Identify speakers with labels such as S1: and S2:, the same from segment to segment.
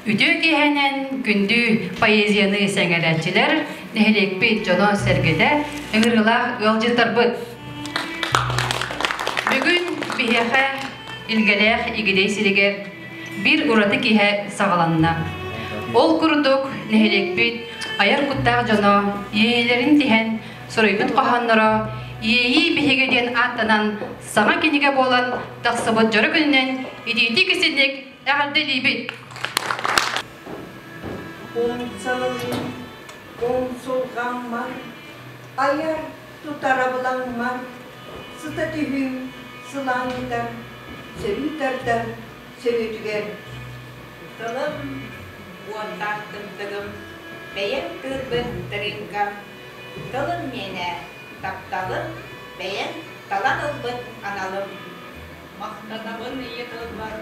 S1: Үтүө киэһэнэн күндү поэзияны сэҥээрээччилэр, нэһилиэкпит дьоно-сэргэтэ, ыҥырыылаах ыалдьыттарбыт. Бүгүн биһиэхэ Илгэлээх Игидэй сиригэр биир ураты киһэ саҕаланна. Ол курдук нэһилиэкпит айар куттаах дьоно иэйиилэрин тиһэн суруйбут хоһоонноро «Иэйии биһигэ» диэн ааттанан саҥа кинигэ буолан тахсыбыт дьоро күнүнэн итиитик-истинник Эҕэрдэлиибит!
S2: Умсалын умсулҕаммар, айар тутар абылаҥмар, сыта түһүүм сылаанньытар, сөрүү тардар сөрүөтүгэр.
S3: Тылым уоттаах тымтыгым, бэйэм тыырбын тырыыҥкам, тылым миэнэ, тапталым, бэйэм талан ылбыт аналым.
S4: Махтанабын ийэ тылбар,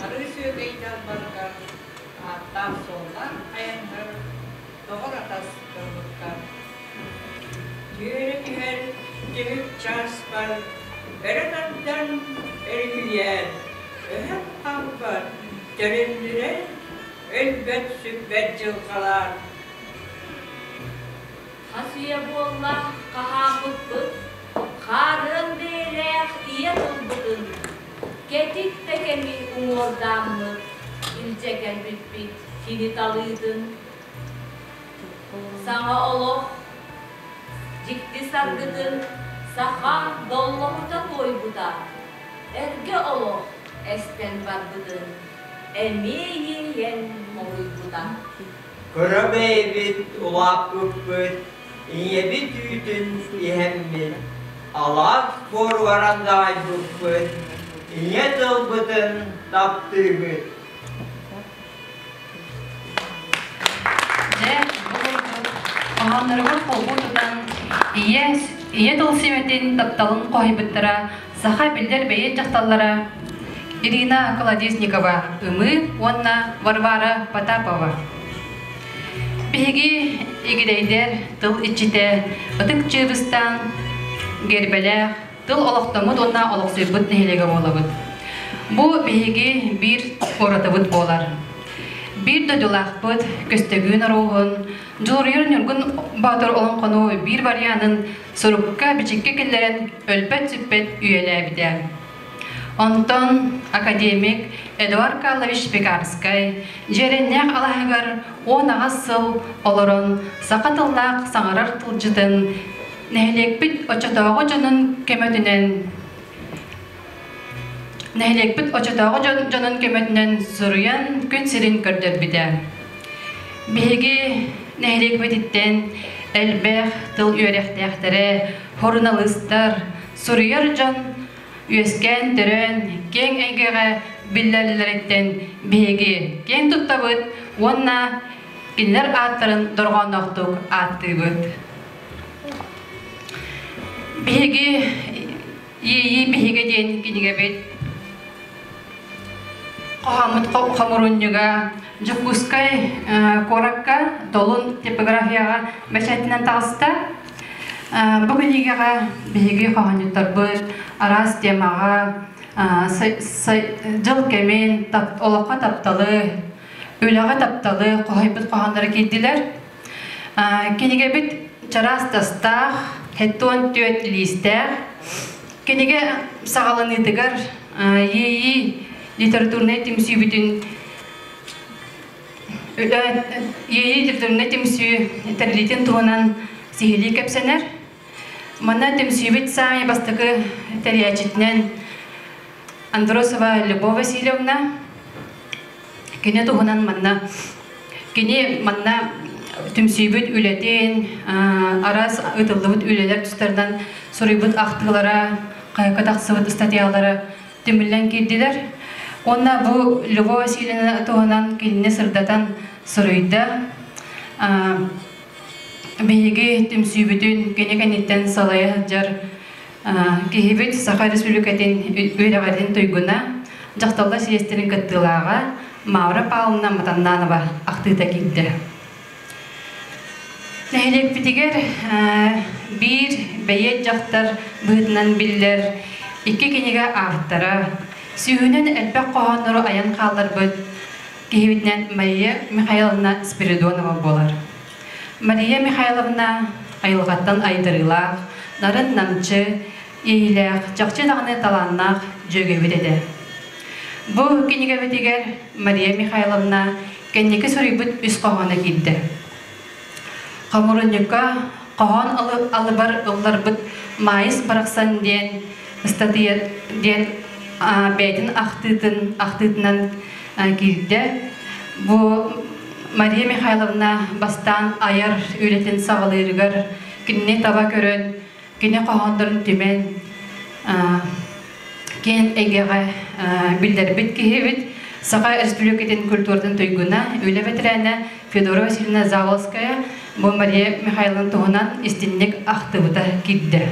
S4: арыы сүөгэй далбаргар, ааттаах-суоллаах айаҥҥар, доҕор-атас тылбыккар.
S2: Түөрэ түһэр түмүк чааспар, өрө тардан өрүһүйэн, өһөх хаалбат, төлөннүрэн, өлбөт-сүппэт дьылҕалаан.
S5: Хас үйэ буолла хаһааммыппыт, хаарыан бэйэлээх ийэ тылбытын, кэтит да кэми уҥуордааммыт, илдьэ кэлбиппит кини талыытын. Саҥа олох дьикти саргытын саха доллоһута туойбута, эргэ олох эстэн барбытын эмиэ иэйэн хоһуйбута.
S6: Кыра бэйэбит улааппыппыт, ийэбит үүтүн иһэммит, алаас буоругар андаҕайбыппыт, ийэ тылбытын таптыыбыт.
S1: Дьэ, бу курдук хоһоонноругар холбуу тутан ийэ, ийэ тыл симэтин тапталын хоһуйбуттара саха биллэр бэйиэт дьахталлара Ирина Колодезникова Ымыы уонна Варвара Потапова. Биһиги игирэйдэр тыл иччитэ Ытык Чыыбыстаан Гербэлээх тыл олохтоммут уонна олохсуйбут нэһилиэгэ буолабыт. Бу биһиги биир куоратыбыт буолар. Биир дойдулаахпыт Көстөгүүн Оруоһун, Дьулуруйар Ньургун Боотур олоҥхону биир варианын сурукка-бичиккэ киллэрэн өлбөт-сүппэт үйэлээбитэ. Онтон академик Эдуард Карлович Пекарскай Дьиэрэннээх алаһыгар 18 сыл олорон саха тыллаах саҥарар тылдьытын нэһилиэкпит оччотооҕу дьонун көмөтүнэн нэһилиэкпит оччотооҕу дьонун көмөтүнэн суруйан күн сирин көрдөрбүтэ. Биһиги нэһилиэкпититтэн элбэх тыл үөрэхтээхтэрэ, суруналыыстар, суруйар дьон үөскээн-төрөөн киэҥ эйгэҕэ биллэллэриттэн биһиги киэҥ туттабыт уонна кинилэр ааттарын дорҕоонноохтук ааттыыбыт. Биһиги Иэйии биһигэ диэн кинигэбит хоһооммут хомуруунньуга Дьокуускай куоракка Долун типографияҕа бэчээтинэн таҕыста. Бу кинигэҕэ биһиги хоһоонньуттарбыт араас темаҕа дьыл кэмин, олоххо тапталы, үлэҕэ тапталы хоһуйбут хоһоонноро киирдилэр. Кинигэбит чараас тастаах, 74 лиистээх. Кинигэ саҕаланыытыгар Иэйии литературнай түмсүүбүтүн Иэйии литературнай түмсүү тэриллиитин туһунан сиһилии кэпсэнэр. Манна түмсүүбүт саамай бастакы тэрийээччитинэн Андросова Любовь Васильевна кини туһунан манна кини манна түмсүүбүт үлэтин, араас ыытыллыбыт үлэлэр тустарынан суруйбут ахтыылара, хаһыакка тахсыбыт ыстатыйалара түмүллэн киирдилэр. Уонна бу Любовь Васильевна туһунан кинини сырдатан суруйда. Биһиги түмсүүбүтүн кини кэнниттэн салайа сылдьар Киһибит Саха Республикатын үөрэҕирин туйгуна, дьахталлар сийиэстэрин кыттыылааҕа Мавра Павловна Матаннанова ахтыыта киирдэ. Нэһилиэкпитигэр биир бэйиэт дьахтар быһыытынан биллэр икки кинигэ автора, сүүһүнэн элбэх хоһооннору айан хаалларбыт. киһибитинэн Мария Михайловна Спиридонова буолар. Мария Михайловна айылҕаттан айдарыылаах, нарын-намчы, иэйиилээх, чахчы даҕаны талааннаах дьүөгэбит этэ. Бу кинигэбитигэр Мария Михайловна кэнники суруйбут үс хоһооно киирдэ. Хомурунньукка хоһоон алыбар ылларбыт Маайыс барахсан диэн ыстатыйа диэн бэйэтин ахтыытын ахтыытынан киирдэ. Бу Мария Михайловна бастаан айар үлэтин саҕалыырыгар кинини таба көрөн, кини хоһооннорун түмэн киэн эйгэҕэ биллэрбит киһибит, Саха Республикатын культуратын туйгуна, үлэ бэтэрээнэ Федора Васильевна Заволская бу Мария Михайловна туһунан истинник ахтыбыта киирдэ.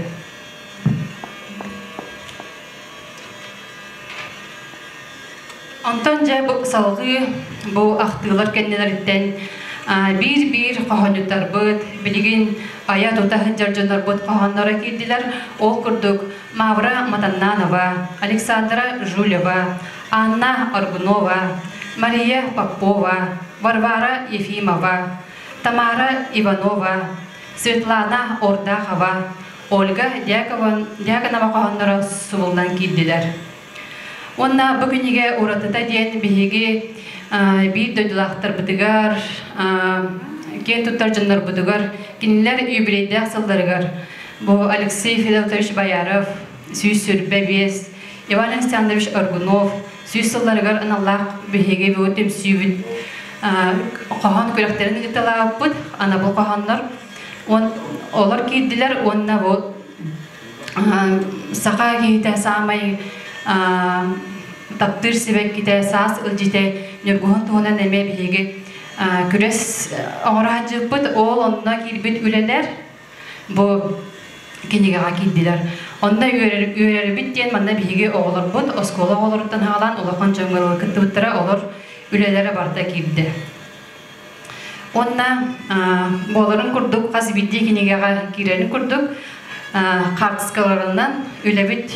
S1: Онтон дьэ бу салҕыы бу ахтыылар кэннилэриттэн биир-биир хоһоонньуттарбыт, билигин айа-тута сылдьар дьоннорбут хоһоонноро киирдилэр. Ол курдук Мавра Матаннанова, Александра Жулева, Анна Аргунова, Мария Попова, Варвара Ефимова, Тамара Иванова, Светлана Ордахова, Ольга Дьяконова хоһоонноро субуллан киирдилэр. Уонна бу кинигэ уратыта диэн биһиги биир дойдулаахтарбытыгар, киэн туттар дьоннорбутугар, кинилэр юбилейдээх сылларыгар бу Алексей Федотович Бояров 125, Иван Александрович Аргунов 100 сылларыгар аналлаах биһиги бу түмсүүбүт хоһоон күрэхтэрин ыыталаабыппыт, анабыл хоһооннор. Олор киирдилэр уонна бу Саха киһитэ саамай таптыыр сибэккитэ, саас илдьитэ Ньургуһун туһунан эмиэ биһиги күрэс оҥоро сылдьыбыппыт. Ол онно киирбит үлэлэр бу кинигэҕэ киирдилэр. Онно үөрэрбит диэн манна биһиги оҕолорбут оскуола оҕолоруттан саҕалаан улахан дьоҥҥо кыттыбыттара, олор үлэлэрэ барыта киирдэ. Уонна буоларын курдук хас биирдии кинигэҕэ киирэрин курдук хаартыскаларынан үлэбит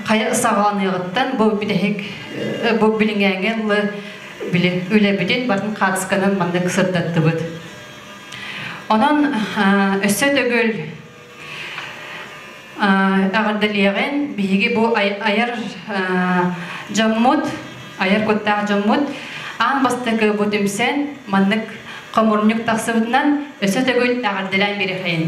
S1: хайа саҕаланыаҕыттан бу бүтэһик бу билиҥээҥҥэ ылы били үлэбитин барын хаартысканан маннык сырдаттыбыт. Онон өссө төгүл Эҕэрдэлиэҕин биһиги бу айар дьоммут, айар куттаах дьоммут аан бастакы бу түмсэн маннык хомурньук тахсыбытынан өссө төгүл эҕэрдэлээн биэриэхэйин.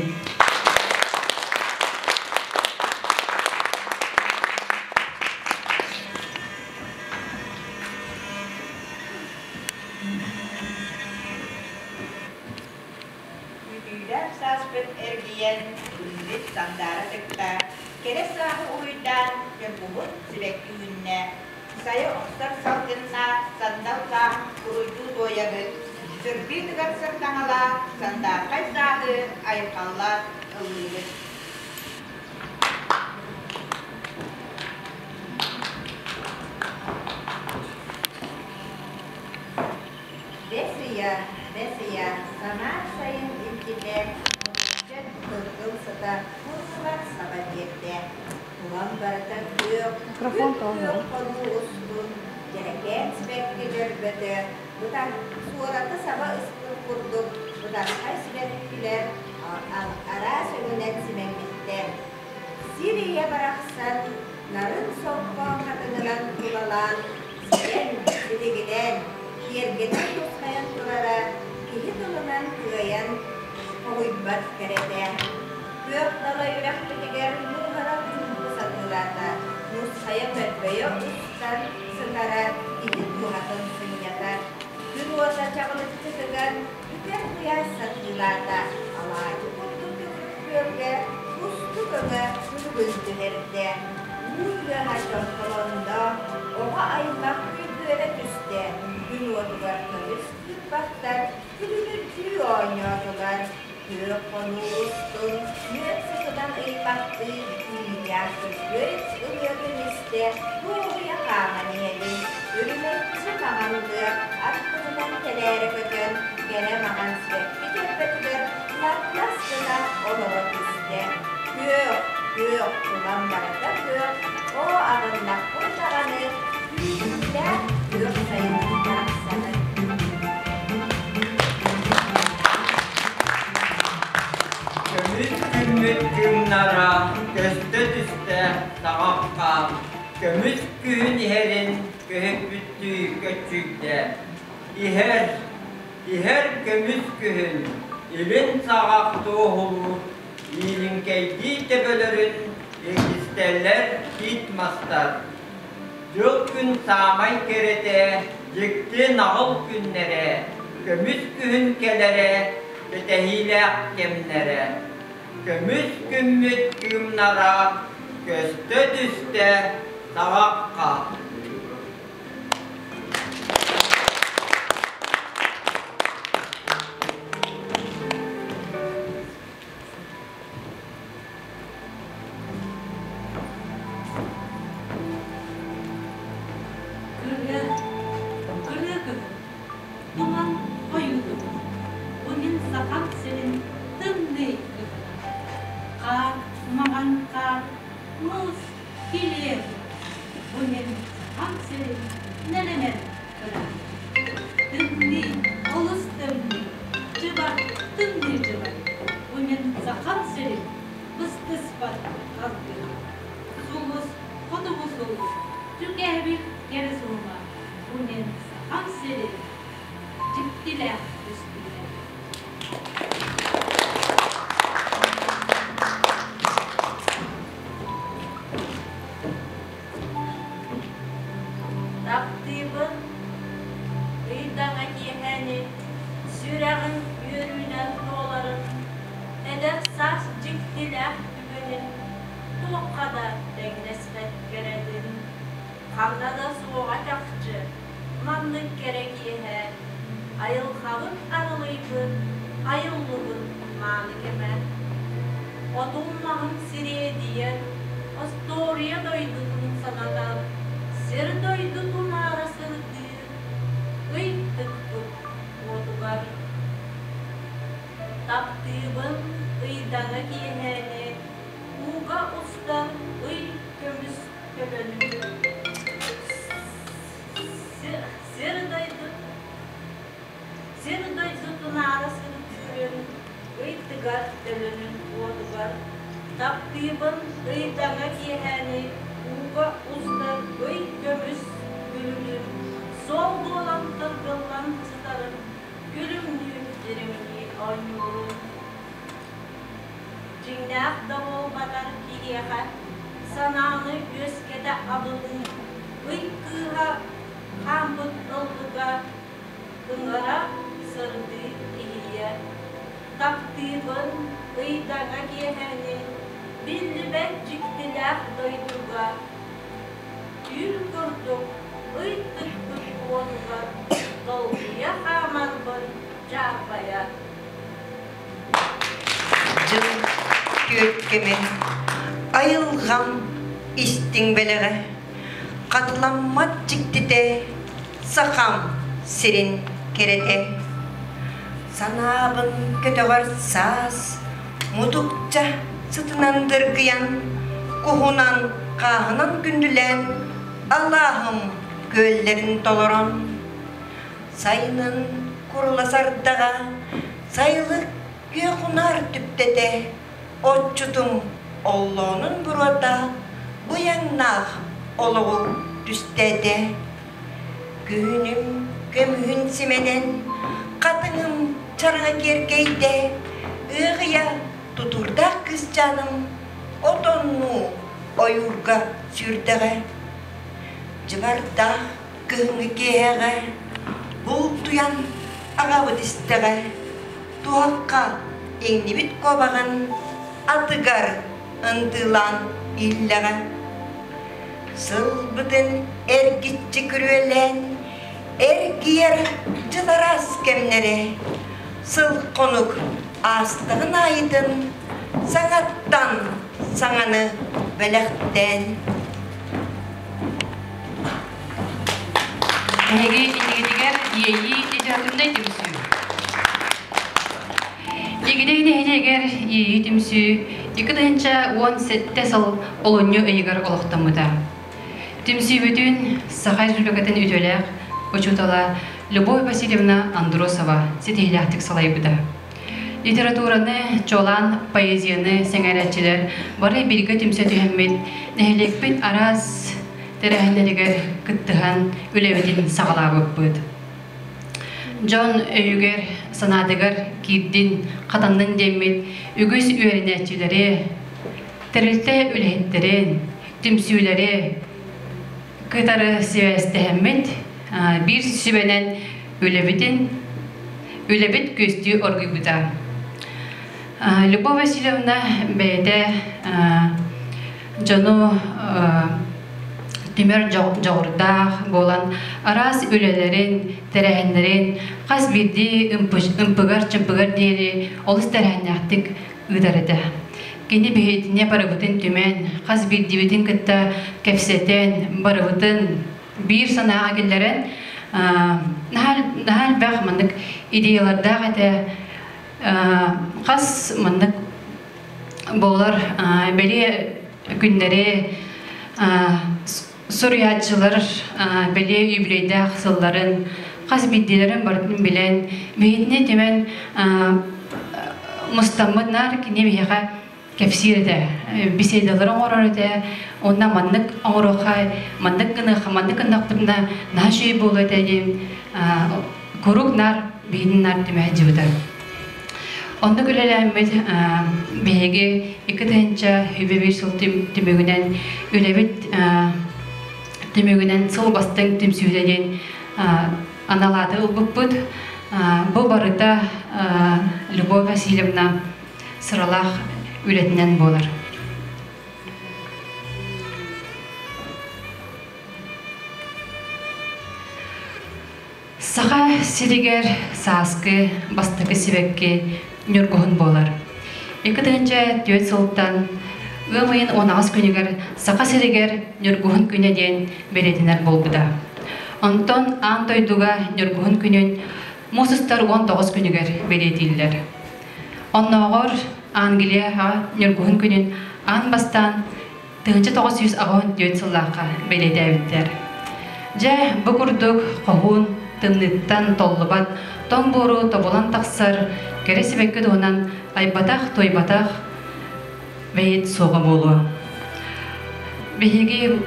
S3: Күүтүүлээх сааспыт эргийэн, күммүт сандаара тыкта, кэрэ сааһы уруйдаан ньургуһун сибэкки үүннэ. Сайа охсор салгыннаах сандал сааһын уруйдуу туойабыт, сырдыы тыгар сырдаҥалаах сандаархай сааһы айхаллаан ыллыыбыт. Бэс ыйа, бэс ыйа, самаан сайын илдьитэ, мутукча кыргыл сыта курдугар саба биэрдэ. Тулам барыта күөх, күп-күөх хонуу устун, дьэрэкээн сибэкки дьөрбөтө, бытар, суораты саба ыспыт курдук бытархай сибэккилэр араас өҥүнэн симэммиттэр. Сир ийэ барахсан нарын солко хатыҥынан тулалаан, ситэн, силигилээн, киэргэтэн тусхайан турара киһи тылынан кыайан хоһуйбат кэрэтэ. Күөх далай үрэхпитигэр мууһарар чуумпу сатыылаата, нусхайа мөлбөйө устан сытара киһи дууһатын сынньатар. Күн уота чаҕылыччытыгар үтэр куйаас сатыылаата, алаадьы курдук төгүрүк күөлгэ кустук өҥө күлүгүн түһэрдэ. Уу тыаһа чомполонно, оҕо аймах күйгүөрэ түстэ, күн уотугар көмүс кыырпахтар күлүмүрдүү оонньоотулар. Күөх хонуу устун мүөт сытынан ыймахтыы үүннээх күргүөт ырыатын истэ туоһуйа хааман иһэбин. Үрүмэччи маҥан тыа аттыбынан тэлээрэ көтөн, кэрэ маҥан сибэкки дьөрбөтүгэр лаплас гына олоро түстэ. Күөх, күөх, тулам барыта күөх, оо аҕыннахпын даҕаны күүтүүлээх.
S7: Күөх сайынын барахсаны.
S6: Көмүс күммүт кыымнара көстө түстэ саҕахха, көмүс күһүн иһэрин көһүппүттүү көччүйдэ. Иһэр, иһэр көмүс күһүн, илин саҕах туоһулуур, иилиҥкэйдии төбөлөрүн илгистэллэр тиит мастар. Дьыл-күн саамай кэрэтэ, дьикти наҕыл күннэрэ, көмүс күһүн кэлэрэ, кэтэһиилээх кэмнэрэ. Көмүс күммүт кыымнара көстө түстэ саҕахха.
S5: Кырыа, кырыа кыһын, туман хойуутугар, бу мин Сахам сирин тымныы кыһына. Хаар, маҥан хаар, муус, килиэп, бу мин Сахам сирин нэлэмэн кыра. Тымныы, олус тымныы, дьыба, тымныы дьыба, бу мин Сахам сирин быстыспат алгыһа. Сулус, хотугу сулус, түкээбил кэрэ сурума, бу мин Сахам сирин дьиктилээх көстүүтэ. Таптыыбын ыйдаҥа киэһэни, сүрэҕин үөрүүнэн туоларын, эдэр саас дьиктилээх түгэнин, туохха да тэҥнэспэт кэрэтин, ханна да суоҕа чахчы, маннык кэрэ киэһэ, айылҕабыт арылыйбыт, айыллыбыт мааны кэмэ. Отун-маһын сириэдийэр, остуоруйа дойдутун санатар, сир дойдутун аара сырдыыр, ый тыкпыт уотугар. Таптыыбын ыйдаҥа киэһээни, ууга устар ый көмүс төлөнүн. Сир дойду Сир дойдутун аара сырдыырын, ый тыгар төлөнүн уотугар, таптыыбын ыйдаҥа киэһээни ууга устар ый көмүс күлүмүн, суол буолан тыргыллан сытарын күлүмнүү дьиримнии оонньуурун. Дьиҥнээх да буолбатар киһиэхэ санааны үөскэтэ абылыы, ый кыыһа хааммыт ыллыга ыҥыра сырдыы иһийэ. Таптыыбын ыйдаҥа киэһэни биллибэт дьиктилээх дойдуга түүл курдук ый тыкпыт уотугар долгуйа хаамарбын дьаарбайа.
S7: Дьыл түөрт кэмин айылҕам истиҥ бэлэҕэ хатыламмат дьиктитэ Сахам сирин кэрэтэ. Санаабын көтөҕөр саас, мутукча сытынан дыргыйан, куһунан, хааһынан күндүлээн, алааһым күөллэрин толорон. Сайынын курулас ардаҕа, сайылык күөх унаар түптэтэ, отчутум оллоонун буруота быйаҥнаах олоҕу түстээтэ. Күһүнүм көмүһүн симэнэн, хатыҥым чараҥа киэркэйдэ, ыаҕыйа тутуурдаах кыысчааным отоннуу ойуурга сүүрдэҕэ. Дьыбардаах кыһыҥҥы киэһэҕэ бултуйан аҕабыт истэҕэ, туһахха иҥнибит куобаҕын атыгар ындыылаан ииллэҕэ. Сылбытын эргиччи күрүөлээн, эргийэр дьыл араас кэмнэрэ, сыл-хонук аастаҕын аайытын саҥаттан саҥаны бэлэхтээн.
S1: Эһиги иннигитигэр Иэйии литературнай түмсүү. Игидэй нэһилиэгэр Иэйии түмсүү 2017 сыл олунньу ыйыгар олохтоммута. Түмсүүбүтүн Саха Республикатын үтүөлээх учуутала Любовь Васильевна Андросова ситиһиилээхтик салайбыта. Литератураны, чуолаан поэзияны сэҥээрээччилэр бары бииргэ түмсэ түһэммит, нэһилиэкпит араас тэрээһиннэригэр кыттыһан үлэбитин саҕалаабыппыт. Дьон өйүгэр, санаатыгар киирдин, хатаннын диэммит үгүс үөрэнээччилэри, тэрилтэ үлэһиттэрин, түмсүүлэри кытары сибээстэһэммит, биир сүбэнэн үлэбитин үлэбит күөстүү оргуйбута. Любовь Васильевна бэйэтэ дьону түмэр дьоҕурдаах буолан араас үлэлэрин, тэрээһиннэрин хас биирдии ымпыгар-чымпыгар диэри олус тэрээһиннээхтик ыытар этэ. Кини биһитине барыбытын түмэн, хас биирдиибитин кытта кэпсэтэн, барыбытын биир санааҕа киллэрэн, наһаа элбэх маннык идеялардаах этэ. Хас маннык буолар бэлиэ күннэри суруйааччылар бэлиэ юбилейдаах сылларын хас биирдиилэрин барытын билэн, биһитини түмэн мустаммыт наар кини биһиэхэ кэпсиир этэ, беседалары оҥорор этэ, уонна маннык оҥоруохха, маннык гыныахха, маннык гыннахпытына наһаа үчүгэй буолуо этэ диэн куруук наар биһигини наар түмэ сылдьыбыта. Оннук үлэлээммит биһиги 2021 сыл түмүгүнэн үлэбит түмүгүнэн сыл бастыҥ түмсүүтэ диэн анал ааты ылбыппыт. Бу барыта Любовь Васильевна сыралаах үлэтинэн буолар. Саха сиригэр сааскы бастакы сибэкки ньургуһун буолар. 2004 сылтан ыам ыйын 18 күнүгэр Саха сиригэр Ньургуһун күнэ диэн бэлиэтэнэр буолбута. Онтон аан дойдуга Ньургуһун күнүн муус устар 19 күнүгэр бэлиэтииллэр. Оннооҕор Англияҕа Ньургуһун күнүн аан бастаан 1984 сыллаахха бэлиэтээбиттэр. Дьэ, бу курдук хоһуун тымныыттан толлубат тоҥ буору тобулан тахсар кэрэ сибэкки туһунан айбатах-туойбатах бэйит суоҕа буолуо. Биһиги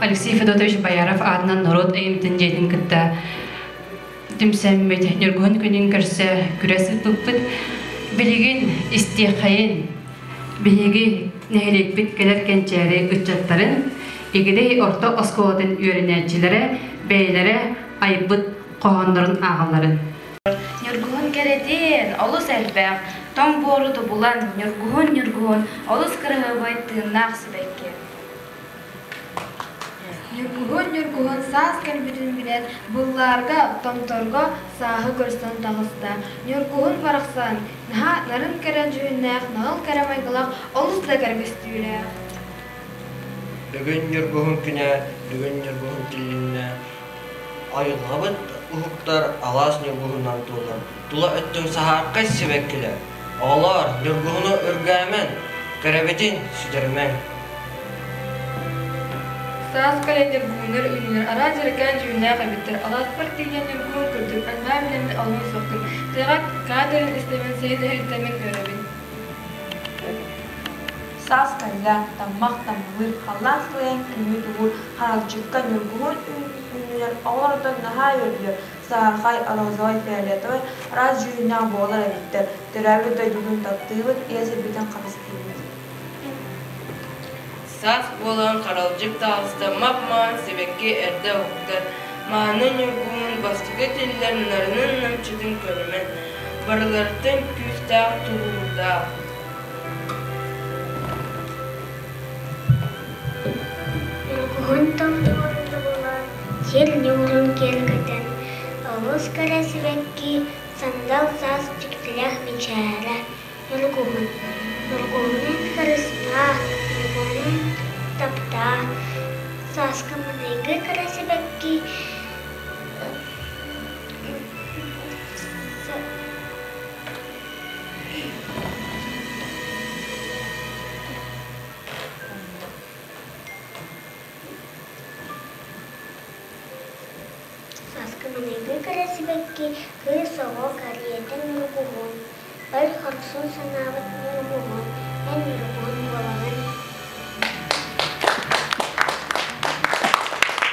S1: Алексей Федотович Бояров аатынан норуот айымньытын дьиэтин кытта түмсэммит Ньургуһун күнүн көрсө күрэс ыыппыппыт. Билигин истиэххэйин биһиги нэһилиэкпит кэлэр кэнчээри ыччаттарын Игидэй орто оскуолатын үөрэнээччилэрэ бэйэлэрэ айбыт хоһооннорун ааҕалларын.
S8: Ньургуһун кэрэтин, олус элбэх, тоҥ буору тобулан, ньургуһун, ньургуһун, олус кыраһыабай тыыннаах сибэкки.
S9: Ньургуһун, ньургуһун саас кэлбитин билэн, быллаарга, томторго сааһы көрсөн таҕыста. Ньургуһун барахсан наһаа нарын кэрэ дьүһүннээх, наҕыл кэрэ майгылаах, олус да кэрэ көстүүлээх.
S10: Бүгүн Ньургуһун күнэ, бүгүн Ньургуһун тиллиннэ. Айылҕабыт уһуктар алаас ньургуһунан туолар. Тула өттүн саһаархай сибэккилэр. Оҕолоор, ньургуһуну үргээмэн, кэрэбитин сүтэримэҥ.
S9: Саас кэлэн ньургуһуннар үүннүлэр, араас дьэрэкээн дьүһүннээх эбиттэр. Алааспар тиийэн ньургуһун көрдүм, аннаа билэммин алын сохтум. Тыаҕа каадырын истэмин, сайын эһириттэммин үөрэбин.
S11: Саас кэллэ, таммах таммалыыр, халлаан сылайан күммүт уһуур, харалдьыкка ньургуһун үүннүлэр, оҕолор оттон наһаа үөрдүлэр, саһархай, розовай, фиолетовай араас дьүһүннээх буолар эбиттэр, төрөөбүт дойдубутун таптыыбыт, ийэ сирбитин харыстыыбыт.
S12: Саас буолан харалдьык таҕыста, мап-маҥан сибэкки эрдэ уһуктар, мааны ньургуһун бастакы тиллэр нарынын намчытын көрүмэн, барыларыттан күүстээх тулуурдаах.
S13: Ньургуһун томторун тобулан, сир ньуурун киэргэтэн, олус кэрэ сибэкки, сандал саас дьиктилээх мичээрэ, Ньургуһун. Ньургуһунун харыстаа, ньургуһунун таптаа, сааскы маҥнайгы кэрэ сибэкки Маҥнайгы кэрэ сибэкки кыыс оҕо кэриэтэ ньургуһун, өр хорсун санаабыт ньургуһун, эн ньургуһун буолаҕын.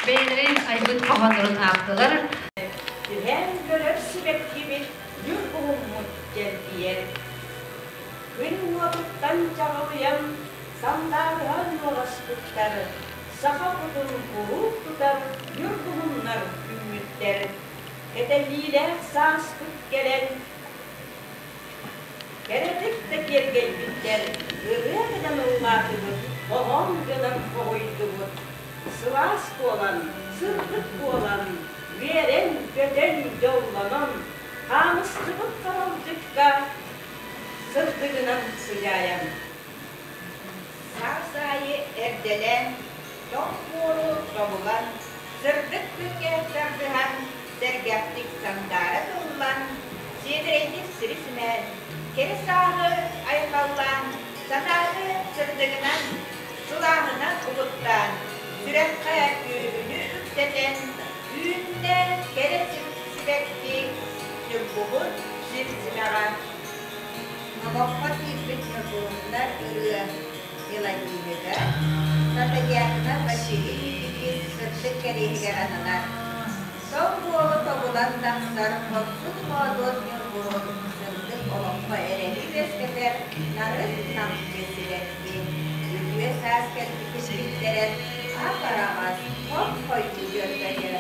S1: Бэйэлэрин айбыт хоһооннорун аахтылар.
S2: Түһээн көрөр сибэккибит ньургуһуммут дьэргийэр. Күн уотуттан чаҕылыйан, сандаарыһан нуоласпыттар, саха кутун куруук тутар ньургуһуннар үүммүттэр. Кэтэһиилээх сааспыт кэлэн, кэрэтик да киэргэйбиттэр, ырыа гынан ыллаатыбыт, хоһоон гынан хоһуйдубут. Сылаас буолан, сырдык буолан, үөрэн, көтөн, дьоллонон, хаамыстыбыт харалдьыкка сырдыгынан сыдьаайан.
S3: Саас аайы эрдэлээн, тоҥ буору тобулан, сырдык күҥҥэ тардыһан, сэргэхтик сандаара тыллан, сиэдэрэйдик сири симээн, кэрэ сааһы айхаллаан, санааны сырдыгынан, сылааһынан угуттаан, сүрэххэ күүһүнү үктэтэн, үүннэ кэрэ сибэкки, ньургуһун сир симэҕэ. Номоххо киирбит ньургуһуннар ырыа мелодиһыгар Протодьяконов Василий Никитин сырдык кэриэһигэр ананар. Тоҥ буолу тобулан тахсар хорсун-хоодуот ньургуһун сырдык олоххо эрэли үөскэтэр нарын намчы сибэкки. Үтүө саас кэлбитин биллэрэр ап-араҕас, хоп-хойуу дьөрбөтө,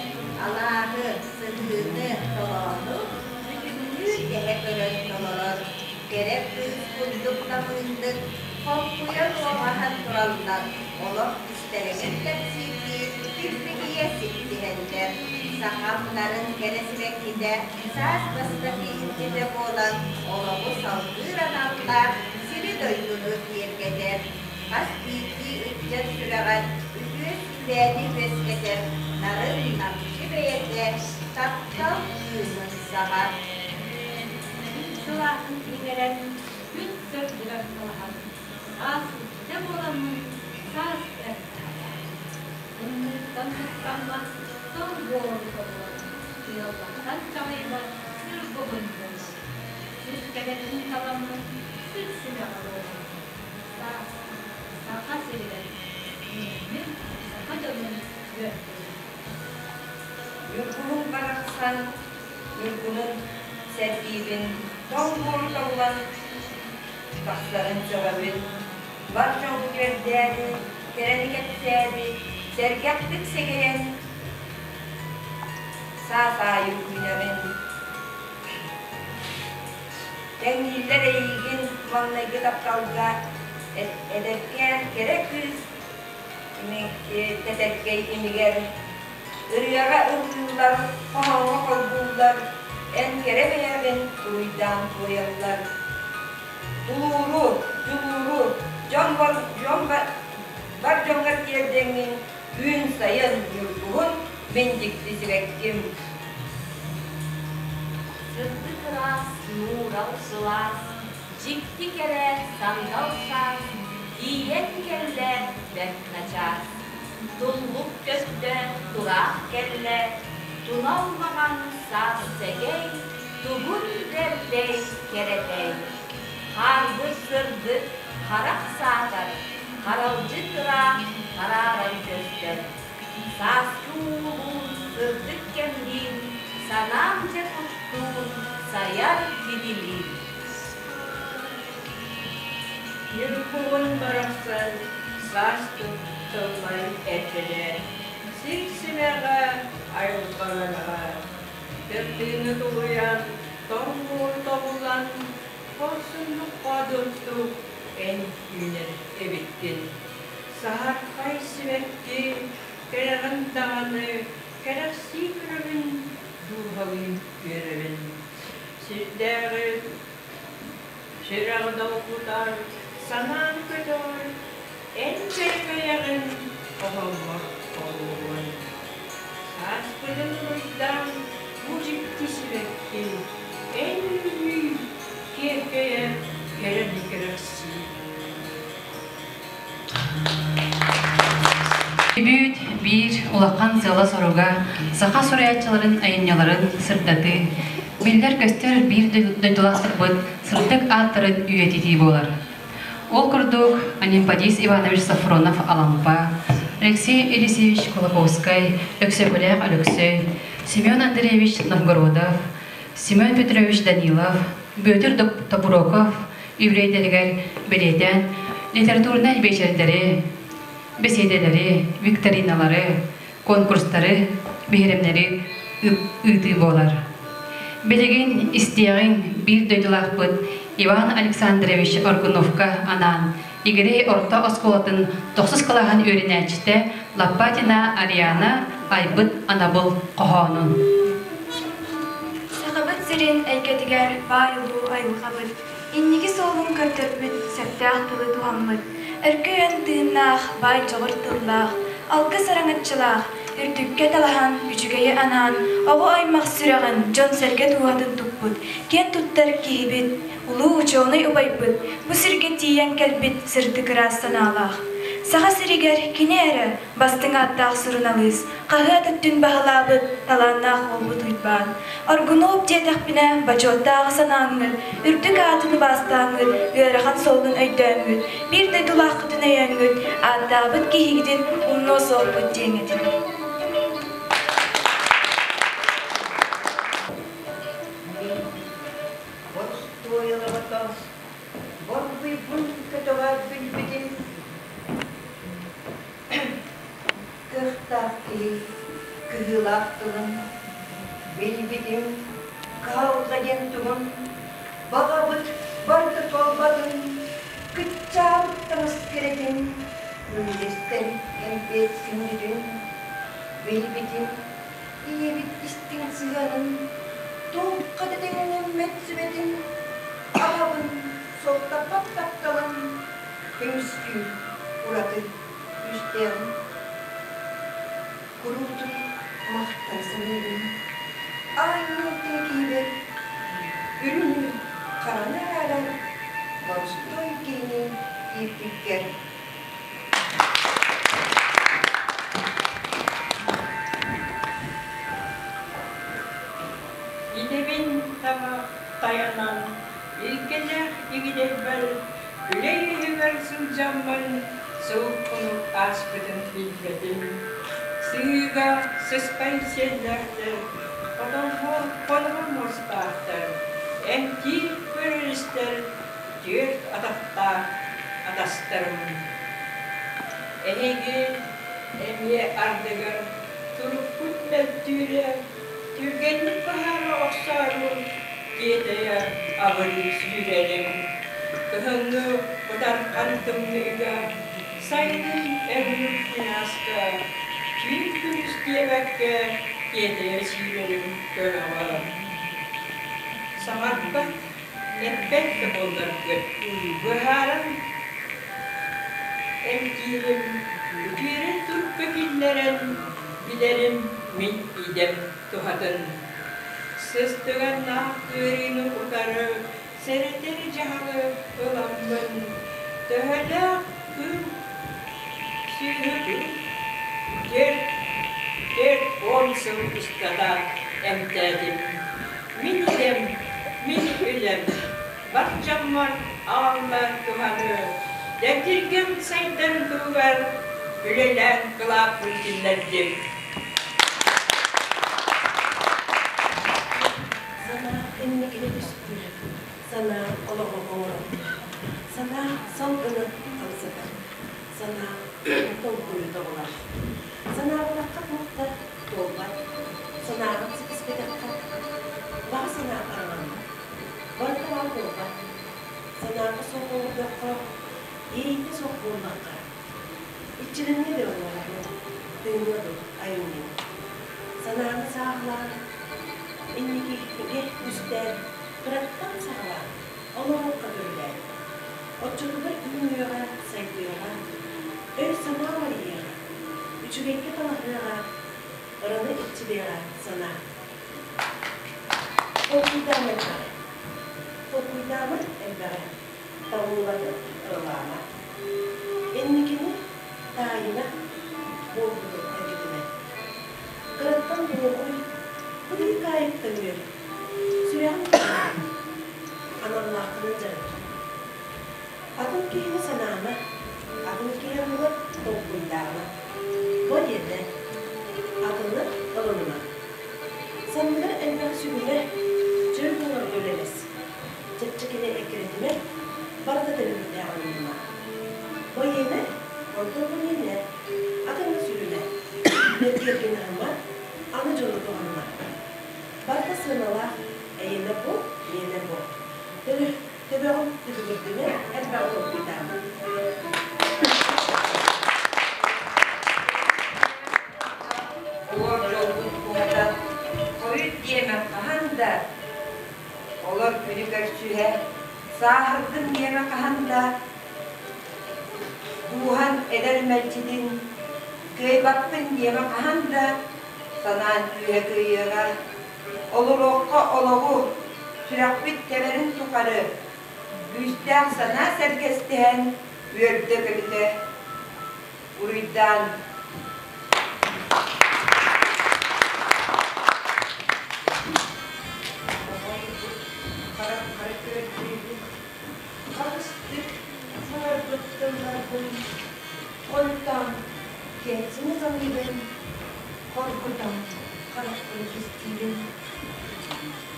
S3: алааһы, сыһыыны, толоону бүтүннүү тэһэ көрөн толорор. Кэрэ кыыс курдук намыыннык, хоҥкуйан уоҕаһан тураллар, олох кистэлэҥин кэпсиирдии килбигийэ ситтиһэллэр. Сахам нарын кэрэ сибэккитэ саас бастакы илдьитэ буолан олоҕу салгыыр аналлаах сири-дойдуну киэргэтэр, хас биирдии ыччат сүрэҕэр үтүө сүүрээни үөскэтэр нарын намчы бэйэтэ таптал кыымын саҕар.
S5: Күн сылааһын иҥэрэн, күн сырдыгар талаһан, саас илдьитэ буоламмын, саас эрдэҕэ. Тымныыттан куттаммат, тоҥ буолан тобулан, тыаллартан чаҕыйбат ньургуһун буолан, сир кэрэтин таламмын, сир симэҕэ буолан, саас Саха сиригэр үүммүт саха дьонун үөрдүбүт.
S14: Ньургуһун барахсан Ньургунун сэргиибин, тоҥ буору тобулан тахсарын сөҕөбүн. Бар дьоҥҥун үөрдээри, кэрэни кэпсээри, сэргэхтик сэгэйэн саас аайы үүнэбин. Тэҥнииллэр эйиигин маҥнайгы тапталга эдэркээн кэрэ кыыс тэтэркэй имигэр Ырыаҕа ыллыыллар, хоһооҥҥо холбууллар, эн кэрэ бэйэҕин уруйдаан туойаллар. Тулууру, дьулууру, дьон бар, дьон бар дьоҥҥор тиэрдэҥҥин, үүн сайын ньургуһун, мин дьикти сибэкким.
S5: Сырдык ыраас, нуурал сылаас, дьикти кэрэ сандал саас, тиийэн кэллэ бэрт начаас. Туллук көстө, тураах кэллэ, тунал маҥан саас сэгэй, тугун бэрдэй, кэрэтэй. Хаарбыт сырдык, харах саатар, харалдьыт ыраах харааран көстөр. Сааскы уулуун, сырдык кэмниин, санаам дьэ куттуун, сайар кинилиин.
S2: Ньургуһун барахсан саас тылларын эрдэлээн, сир симэҕэ, айылҕаланаҕа, тымныыны тулуйан, тоҥ буор тобулан, хорсуннук хоодуоттук эн үүнэр эбиккин. Саһархай сибэкки кэрэҕин даҕаны кэрэхсии көрөбүн, дууһалыын үөрэбин. Сирдээҕи Сүрэҕи долгутар, санаан көтөҕөр, эн кэрэ-бэйэҕин оһоллор олуһун. Сааспытын уруйдаан бу дьикти сибэкки, эн үүнүү киэркэйэ кэрэни кэрэхсии.
S1: Бүт биир улахан сыала-соруга саха суруйааччыларын айымньыларын сырдатыы, биллэр-көстөр биир дойдулаахтарбыт сырдык ааттарын үйэтитии буолар. Ол курдук, Анемподист Иванович Софронов-Алампа, Алексей Елисеевич Кулаковскай, Өксөкүлээх Өлөксөй, Семен Андреевич Новгородов, Семен Петрович Данилов, Бүөтүр Тобуроков еврейдэригэр бэлиэтээн литературнай биэчэрдэри, бэсиэдэлэри, викториналары, конкурстары, биһирэмнэри ыытыы буолар. Билигин истиэҕиҥ биир дойдулаахпыт Иван Александрович Аргуновка анаан Игирей орто оскуолатын тохсус кылааһын үөрэнээччитэ Лопатина Ариана айбыт анабыл хоһоонун.
S9: Сахабыт сирин эйгэтигэр баай улуу айылҕабыт, инники суолун көрдөрбүт сөптөөх тылы туһаммыт, өркөйөн тыыннаах, баай дьоҕур тыллаах, алгыс араҥаччылаах, үрдүккэ талаһан, үчүгэйи анаан, оҕо аймах сүрэҕин, дьон-сэргэ дууһатын туппут, киэн туттар киһибит, улуу учуонай убайбыт бу сиргэ тиийэн кэлбит сырдык ыраас санаалаах. Саха сиригэр кини эрэ бастыҥ ааттаах суруналыыс, хаһыат өттүн баһылаабыт талааннаах уолбут Уйбаан. Аргунов диэтэхпинэ, бочуоттааҕы санааҥҥыт, үрдүк аатын убаастааҥҥыт, ыарахан суолун өйдөөҥҥүт, биир дойдулааххытын өйөөҥҥүт, ааттаабыт киһигитин умнуо суохпут диэҥҥитин.
S7: Боростуойалабата борбуйбун көтөҕө билбитим кыахтаах киһи кыһыылаах тылын билбитим кыһалҕа диэн тугун баҕабыт барыта туолбатын кыччаабыт таҥас кэрэтин үллэстэр кэмпиэт күндүтүн билбитим Ийэбит истиҥ сыһыанын, туохха да тэҥнэммэт сүбэтин, аҕабын суохтаппат тапталын көмүскүүр ураты күүстээҕин куруутун махтана саныыбын. Аанньалтан киһибэр үрүҥү хараны араарар боростуой киһини ииппиккэр
S2: Идэбин таба тайанан, илгэлээх игидэйбэр үлэ үөһүгэр сылдьаммын сыл-хонук ааспытын билбэтим. Сыһыыга сыспай сиэллээхтэр, хотонхор хонугу муостаахтар, эмтиир көрөр-истэр түөрт атахтаах атастарым. Эһиги эмиэ ардыгар туруккут мөлтүүрэ, түргэнник баһаара охсоору тиэтэйэ абырыы сүүрэрим. Кыһыҥҥы бытархан тымныыга, сайынын өрүнүк куйааска, түүн күнүс диэбэккэ тиэтэйэ сүүрэрим көмөҕө. Саҥарбат Эппэт да буолларгыт, быһааран эмтиирим, үтүөрэн турукка киллэрэн билэрим мин идэм туһатын. Сыстыганнаах ыарыыны утары сэрэтэр дьаһалы ыламмын, төһөлөөх кыыл сүөһү 40 сыл устата эмтээтим. Мин идэм, мин үлэм, бар дьоммор аҕалла туһаны, дэгдиргэм сайдан туһугар үлэлээн кылааппын киллэрдим.
S15: Санаа инникини түстүүр, санаа олоҕу оҥорор, санаа салгыны хамсатар, санаа толкуйу тобулар. Санаабатахха туох да туолбат, санааҕын ситиспэтэххэ, баҕа санаа хараҥарбат, барыта баар буолбат. Санаата суох оҥордоххо, иэйиитэ суох буоллахха, иччилэниэ да оҥороҕун, тыыныа дуо айымньы. Санааны сааһылаан, инникигэ түстээн, кыраттан саҕалаан, олоруохха көрүлээн. Оччотугар үүнүөҕэ, сайдыаҕа, өй-санаа уларыйыаҕа, үчүгэйгэ талаһыаҕа, ыраны иччилиэҕэ санаа. Толкуйдаама элбэҕи. Толкуйдаама элбэҕи. Табыллыбаты ыралаама. Инникини таайына буолбуту эргитимэ. Кыраттан долгуй, быыкаайыктан үөр. Сүрэҕиҥ кыаҕа, аналлааххынан дьарыгыр. Атын киһини санаама, атын киһи оннугар толкуйдаама. Бу диэтэ, атыны ылыныма. Санныгар элбэх сүгүнэ, чөл буоларга үлэлэс. Чэпчэкини эккирэтимэ, барыта төлөбүрдээх оҥорума. Байыанай, онтон байыанай, атыҥҥа сүүрүмэ. Эргиэргин аһыма, аны дьону туһаныма. Барыта сыаналаах, эйиэнэ бу, миэнэ бу. Төбөҕүн түбүгүрдүмэ, элбэҕи толкуйдаама.
S14: Олор дьолбут куһата, хойут диэмэ хаһан да, Олор күнү көрсүһэ, сааһырдым диэмэ хаһан да, Дууһан эдэр мэлдьитин, кыайбаппын диэмэ хаһан да, Санаан күүһэ кыайыаҕа, олоруохха олоҕу, сүрэхпит тэбэрин тухары, Күүстээх санаа сэргэстэһэн, үөрдэ-көтүтэ уруйдаан. Хараххара көрдүүбүн, харыстык саҥарбыт тылларбын, онтон кэмсинэ саныыбын, хоргутан харахпын кистиибин.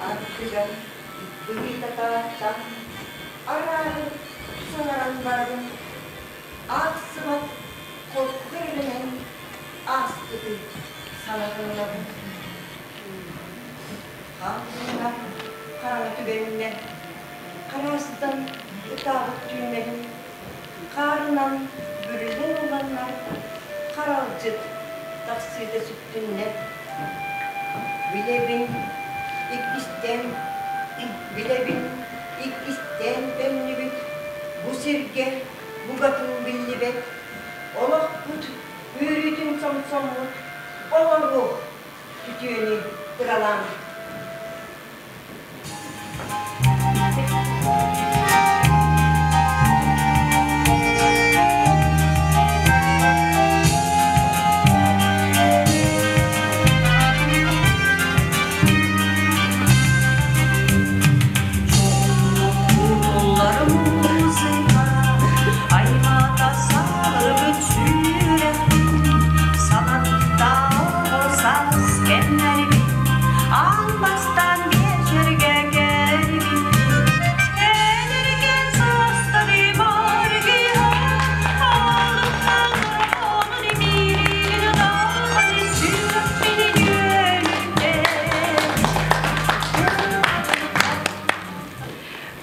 S14: Ардыгар быһыытатааттан арааһы саҥаран барабын. Аахсыбат холку эрэнэн ааспыты санатыллабын. Хаҥна хараҥа түгэннэ хараастан ытаабыт түүннэрин хаарынан бүрүллэн ыланнар харалдьыт тахсыыта сүттүннэр. Билэбин иккистээн билэбин иккистээн төннүбүт бу сиргэ букатын биллибэт олохпут үөрүүтүн сомсоммут олоруох үтүөнү ыралаан.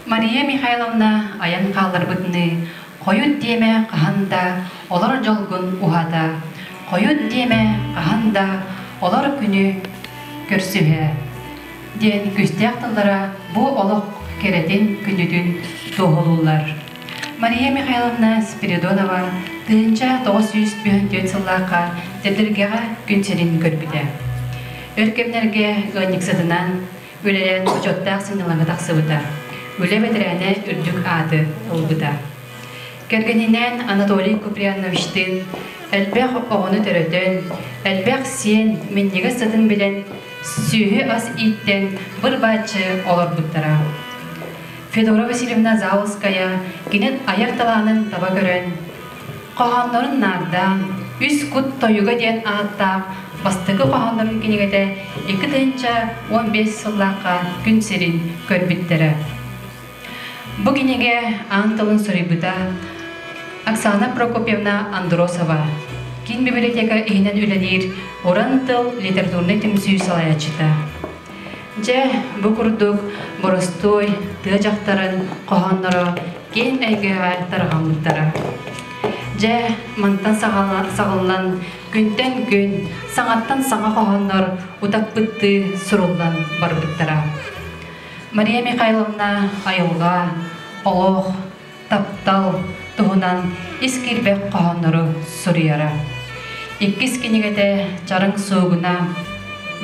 S1: Мария Михайловна айан хаалларбытыныы хойут диэмэ хаһан да олор дьолгун уһата, хойут диэмэ хаһан да олор күнү көрсүһэ диэн күүстээх тыллара бу олох кэрэтин күнүтүн туоһулууллар. Мария Михайловна Спиридонова 1994 сыллаахха Дэбдиргэҕэ күн сирин көрбүтэ. Өр кэмнэргэ ыанньыксытынан үлэлээн бочуоттаах сынньалаҥҥа тахсыбыта. Үлэ бэтэрээнэ үрдүк ааты ылбыта. Кэргэнинээн Анатолий Куприяновичтыын элбэх оҕону төрөтөн, элбэх сиэн минньигэс сытын билэн, сүөһү ас ииттэн быр-бааччы олорбуттара. Федора Васильевна Заулская кини айар талаанын таба көрөн, хоһооннорун наардаан, Үс кут тойуга диэн ааттаах бастакы хоһооннорун кинигэтэ 2015 сыллаахха күн сирин көрбүттэрэ. Бу кинигэ аан тылын суруйбута Оксана Прокопьевна Андросова, киин библиотека иһинэн үлэлиир Уран тыл литературнай түмсүү салайааччыта. Дьэ, бу курдук боростуой тыа дьахтарын хоһоонноро киэҥ эйгэҕэ тарҕаммыттара. Дьэ, мантан саҕаллан күнтэн күн, саҥаттан саҥа хоһооннор утаппыттыы суруллан барбыттара. Мария Михайловна айылҕа, олох, таптал туһунан ис киирбэх хоһооннору суруйара. Иккис кинигэтэ Чарыҥ суугуна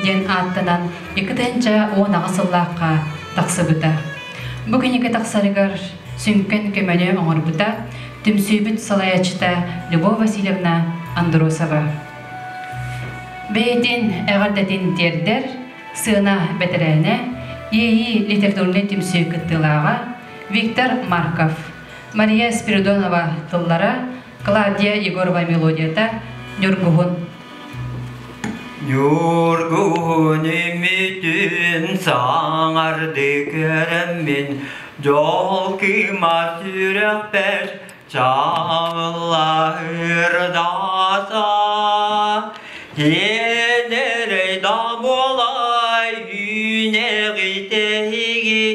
S1: диэн ааттанан 2018 сыллаахха тахсыбыта. Бу кинигэ тахсарыгар сүҥкэн көмөнү оҥорбута түмсүүбүт салайааччыта Любовь Васильевна Андросова. Бэйэтин эҕэрдэтин тиэрдэр сыана бэтэрээнэ, Иэйии литературнай түмсүү кыттыылааҕа Виктор Марков, Мария Спиридонова тыллара, Клавдия Егорова мелодията «Ньургуһун».
S6: Ньургуһун имитин саҥарды көрөммүн, дьол кыыма сүрэхпэр чаҕыллаһырдаата. Иэнэрэй да буолай үүнэҕитэһиги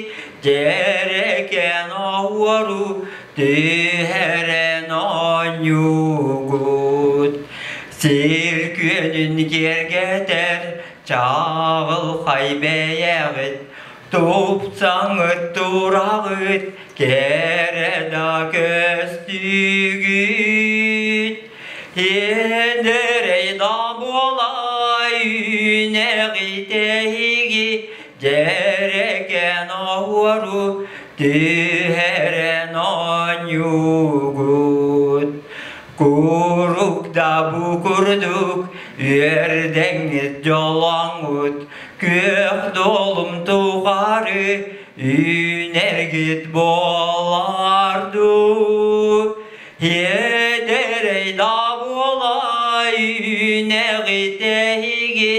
S6: дьэрэкээн оһуору түһэрэн оонньуугут. Сир күөнүн киэргэтэр чаҕылхай бэйэҕит, тупсаҥыт тураҕыт, кэрэ да көстүүгүт. Иэдэрэй да буолай үүнэҕитэһиги дьэрэкээн оһуору түһэрэн оонньуугут. Курук да бу курдук үөрдэҥҥит дьолоҥҥут, күөх дуолум тухары үүнэргит буолар дуу. Иэдэрэй да буолай үүнэҕитэһиги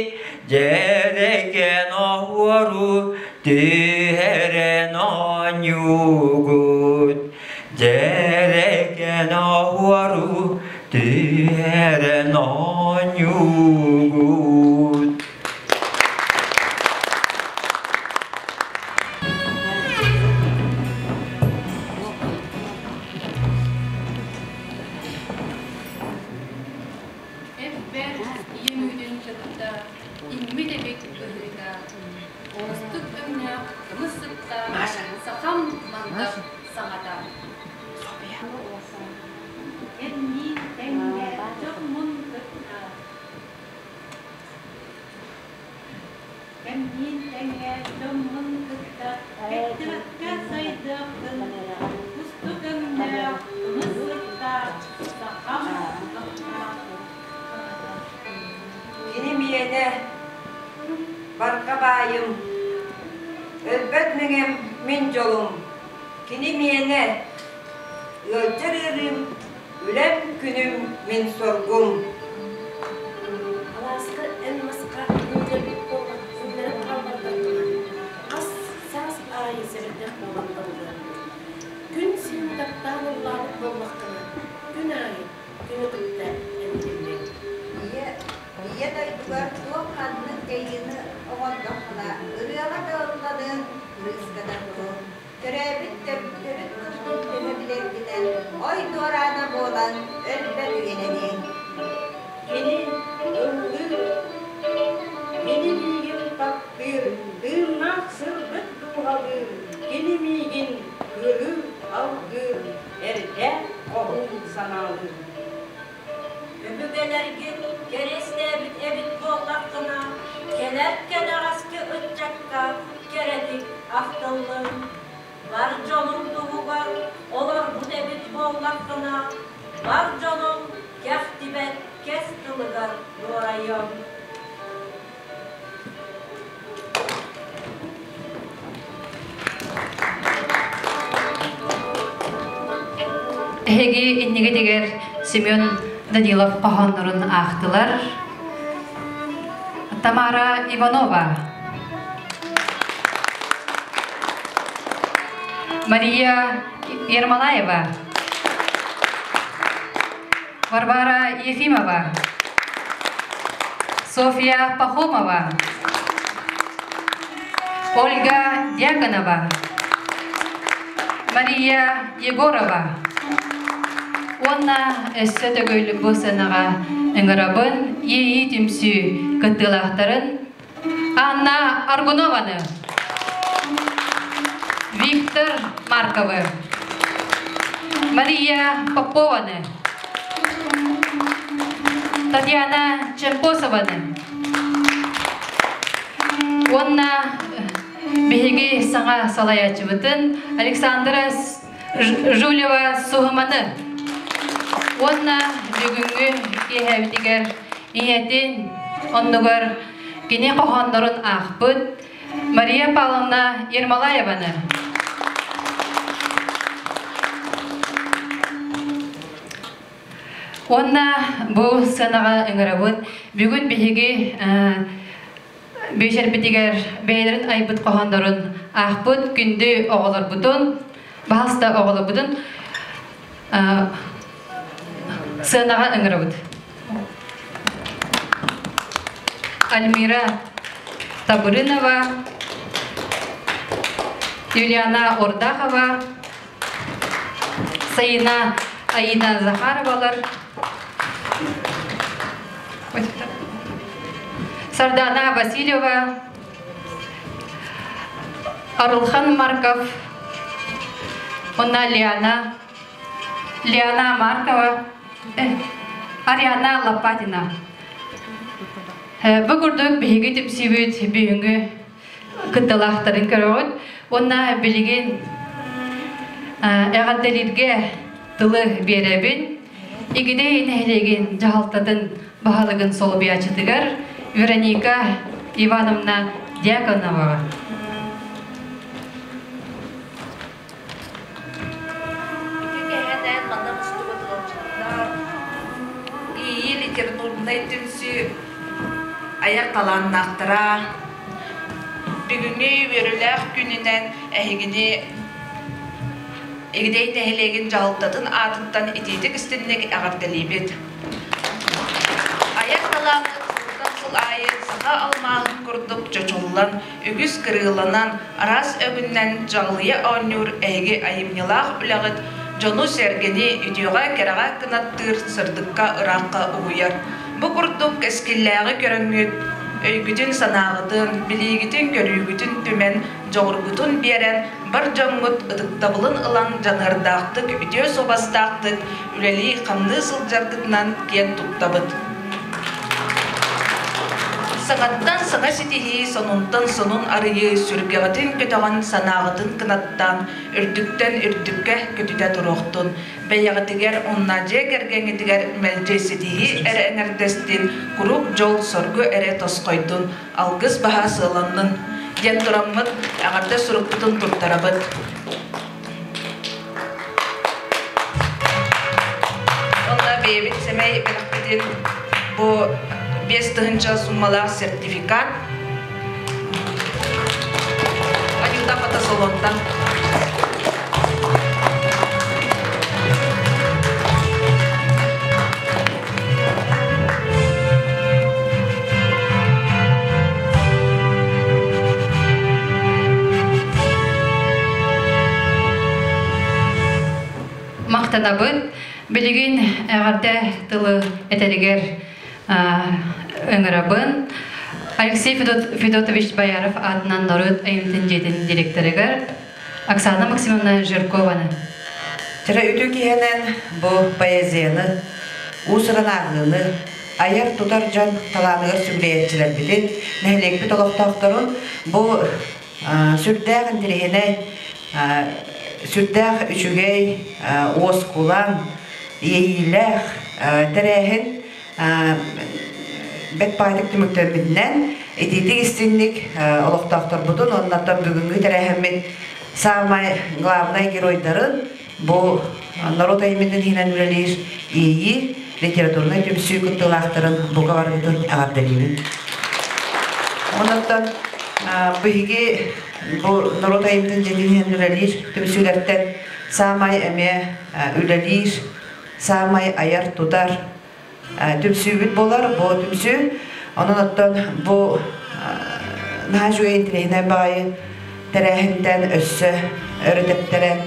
S6: дьэрэкээн оһуору түһэрэн оонньуугут. Дьэрэкээн оһуору түһэрэн оонньуугут.
S1: Эббэр ийэм үүтүн кытта иҥмит эбит быһыыта, Оостук өҥнөөх кымыс сыттаах сахам мандар саҥата.
S2: Кэмниин тэҥҥэ дьоммун кытта Кэмниин тэҥҥэ дьоммун кытта кэттибэккэ сайдыахпын, кустук өҥнөөх кымыс сыттаах сахам сахаах саҥата.
S14: Кини миэнэ, барҕа баайым, өлбөт мэҥэм мин дьолум. Кини миэнэ, ыалдьар ыарыым, үлэм күнүм мин соргум.
S15: Алааска эн маска үүннэрбит буоллар үүннэрэн хааллардаххына, хас саас аайы сэбирдэх буолан табыллыа. Күн сирин таптаан ыллаабыт буоллаххына, күн аайы күнү кытта эмтиллиэҥ.
S3: Ийэ, ийэ дойдугар туох ханнык дьайыыны оҥордоххуна, ырыаҕа да ылланыаҥ, кырыыска да туруҥ. Төрөөбүт төрүт тылгын төһө билэргинэн ой дуораана буолан өлбөт үйэлэниэҥ.
S2: Кини ыллыыр, кини миигин таптыыр, тыыннаах сырдык дууһалыыр, кини миигин кыырыыр, алгыыр, эрдэ хоһуун санаалыыр. Өбүгэлэргин кэриэстээбит эбит буоллаххына, кэлэр кэнэҕэски ыччакка кэрэтик ахтыллын. Бар дьонуҥ туһугар олорбут эбит буоллаххына, бар дьонуҥ кэхтибэт кэс тылыгар дуорайыаҥ.
S1: Эһиги иннигитигэр Семен Данилов хоһооннорун аахтылар. Тамара Иванова, Мария Ермолаева, Варвара Ефимова, Софья Пахомова, Ольга Дьяконова, Мария Егорова уонна өссө төгүл бу сыанаҕа ыҥырабын Иэйии түмсүү кыттыылаахтарын Анна Аргунованы, Виктор Марковы, Мария Попованы, Татьяна Чемпосованы уонна биһиги саҥа салайааччыбытын Александра Жулева Суһуманы уонна бүгүҥҥү киэһэбитигэр ийэтин оннугар кини хоһооннорун аахпыт Мария Павловна Ермолаеваны. Уонна бу сыанаҕа ыҥырабыт. Бүгүн биһиги биэчэрбитигэр бэйэлэрин айбыт хоһооннорун аахпыт күндү оҕолорбутун, баһаста оҕолорбутун сыанаҕа ыҥырабыт. Альмира Табырынова, Юлиана Ордахова, Саина Аина Захаровалар, Сардана Васильева, Арылхан Марков, онна Лиана, Лиана Маркова, Ариана Лопатина. Бу курдук биһиги түмсүүбүт бүгүҥҥү кытталаахтарын көрөҕүт уонна билигин эҕэрдэлииргэ тылы биэрэбин. Игидэй нэһилиэгин дьаһалтатын баһылыгын солбуйааччытыгар Вероника Ивановна Дьяконоваҕа.
S16: Ити кэһэнэн манна мустубут ыалдьыттар, Иэйии литературнай түмсүү айар талааннаахтара бүгүҥҥү үөрүүлээх күнүнэн эһигини Игидэй нэһилиэгин дьаһалтатын аатыттан итиитик истинник эҕэрдэлиибит. Айар талааммыт сылтан сыл аайы саха алмааһын курдук чочуллан, үгүс кырыыланан, араас өҥүнэн дьаҕылыйа оонньуур эһиги айымньылаах үлэҕит дьону-сэргэни үтүөҕэ-кэрэҕэ кынаттыыр, сырдыкка, ыраахха угуйар. Бу курдук кэскиллээҕи көрөҥҥүт, өйгүтүн-санааҕытын, билиигитин-көрүүгүтүн түмэн, дьоҕургутун биэрэн, бар дьоҥҥут ытыктабылын ылан дьаныардаахтык, үтүө суобастаахтык үлэлии-хамныы сылдьаргытынан киэн туттабыт. Саҥаттан саҥа ситиһии, сонунтан сонун арыйыы, сүргэҕитин көтөҕөн, санааҕытын кынаттаан, үрдүктэн үрдүккэ көтүтэ туруохтун. Бэйэҕитигэр уонна дьиэ кэргэҥҥитигэр мэлдьи ситиһии эрэ эҥэрдэстин, куруук дьол-соргу эрэ тосхойдун, алгыс баһа сыаланнын диэн тураммыт эҕэрдэ сурукпутун туттарабыт. Онно бэйэбит сэмэй бэлэхпитин бу 5000 суммалаах сертификат Анюта фотосалонтан.
S1: Махтанабыт. Билигин эҕэрдэ тылы этэригэр ыҥырабын. Алексей Федотович Бояров аатынан норуот айымньытын дьиэтин директорыгар Оксана Максимовна Жиркованы.
S17: Тирэ үтүө киһинэн бу поэзияны, уус-уран ааҕыыны, айар-тутар дьон талааныгар сүгүрүйээччилэрбитин, нэһилиэкпит олохтоохторун бу сүрдээх интэриэһинэй, сүрдээх үчүгэй, уоскулаҥ, иэйиилээх тэрээһин бэрт баайдык түмүктэммитинэн итиитик истинник олохтоохторбутун уонна бүгүҥҥү тэрээһиммит саамай главнай геройдарын бу норуот айымньытын иһинэн үлэлиир Иэйии литературнай түмсүү кыттыылаахтарын бука барыгытын эҕэрдэлиибин. Онон биһиги бу норуот айымньытын дьиэтин иһинэн үлэлиир түмсүүлэртэн саамай эмиэ үлэлиир саамай айар-тутар түмсүүбүт буолар. Бу түмсүү онон оттон бу наһаа үчүгэй интэриэһинэй баҕайы тэрээһинтэн өссө өрө тэптэрэн,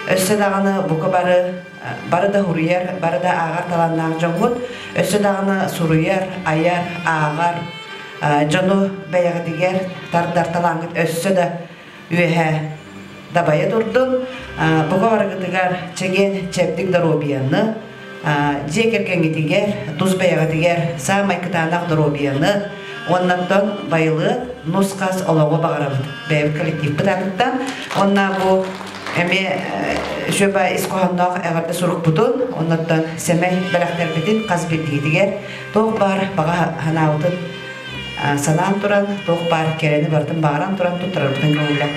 S17: өссө даҕаны бука бары бары да суруйар, бары да ааҕар талааннаах дьоҥҥут, өссө даҕаны суруйар, айар, ааҕар дьону бэйэҕитигэр тардар талааҥҥыт өссө да үөһэ дабайа турдун. Бука барыгытыгар чэгиэн чэбдик доруобуйаны, дьиэ кэргэҥҥитигэр, тус бэйэҕитигэр саамай кытаанах доруобуйаны, уоннаттан байылыат нус-хас олоҕу баҕарабыт бэйэбит коллективпыт аатыттан. Уонна бу эмиэ сүөбэ ис хоһоонноох эҕэрдэ сурукпутун, оннуттан сэмэй бэлэхтэрбитин хас биирдиитигэр туох баар баҕа санаабытын санаан туран, туох баар кэрэни барытын баҕаран туран туттарарбытын көҥүллэ.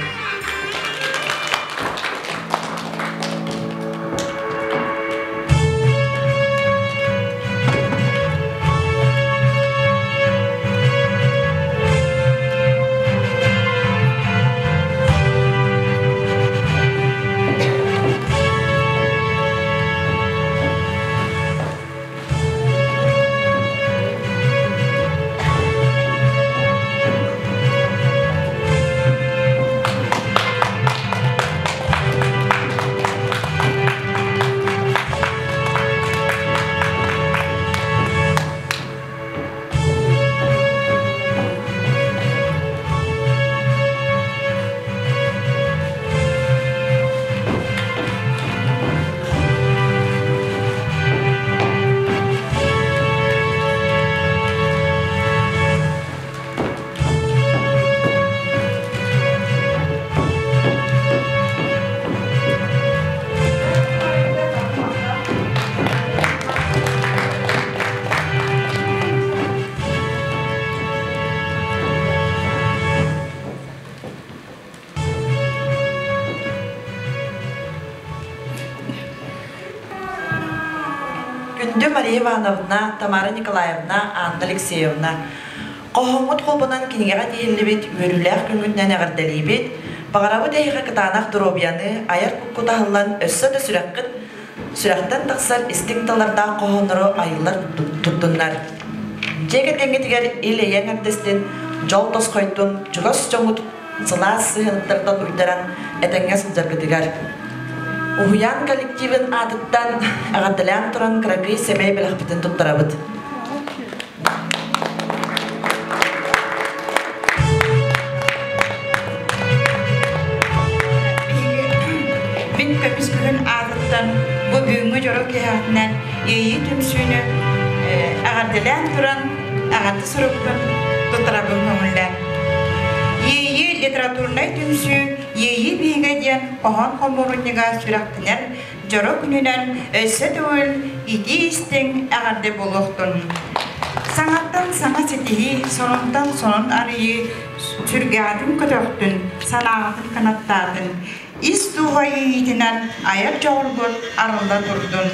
S18: Күндү Мария Ивановна, Тамара Николаевна, Анна Алексеевна, хоһоҥҥут холбонон кинигэҕэ тиһиллибит үөрүүлээх күҥҥүтүнэн эҕэрдэлиибит. Баҕарабыт эһиэхэ кытаанах доруобуйаны, айар куккут аһыллан өссө да сүрэххит сүрэхтэн тахсар истиҥ тыллардаах хоһооннору айыллар турдуннар. Дьиэ кэргэҥҥитигэр ил-эйэ эҥэрдэстин, дьол тосхойдун, чугас дьоҥҥут сылаас сыһыаныттартан уйдаран этэҥҥэ сылдьаргытыгар. Уһуйаан коллективын аатыттан эҕэрдэлээн туран кыракый сэмэй бэлэхпитин туттарабыт.
S3: Мин көмүс күһүн аатыттан бу бүгүҥҥү дьоро киэһэтинэн Иэйии түмсүүнү эҕэрдэлээн туран эҕэрдэ сурукпун туттарабын көҥүллээн. Иэйии литературнай түмсүү Иэйии биһигэ диэн хоһоон хомуурунньуга сүрэхтэнэр дьоро күнүнэн өссө төгүл итии-истиҥ эҕэрдэ буолуохтун. Саҥаттан саҥа ситиһии, сонунтан сонун арыйыы сүргэҕитин көтөхтүн, санааҕытын кынаттаатын, ис дууһа иэйиитинэн айар дьоҕургут арылла турдун.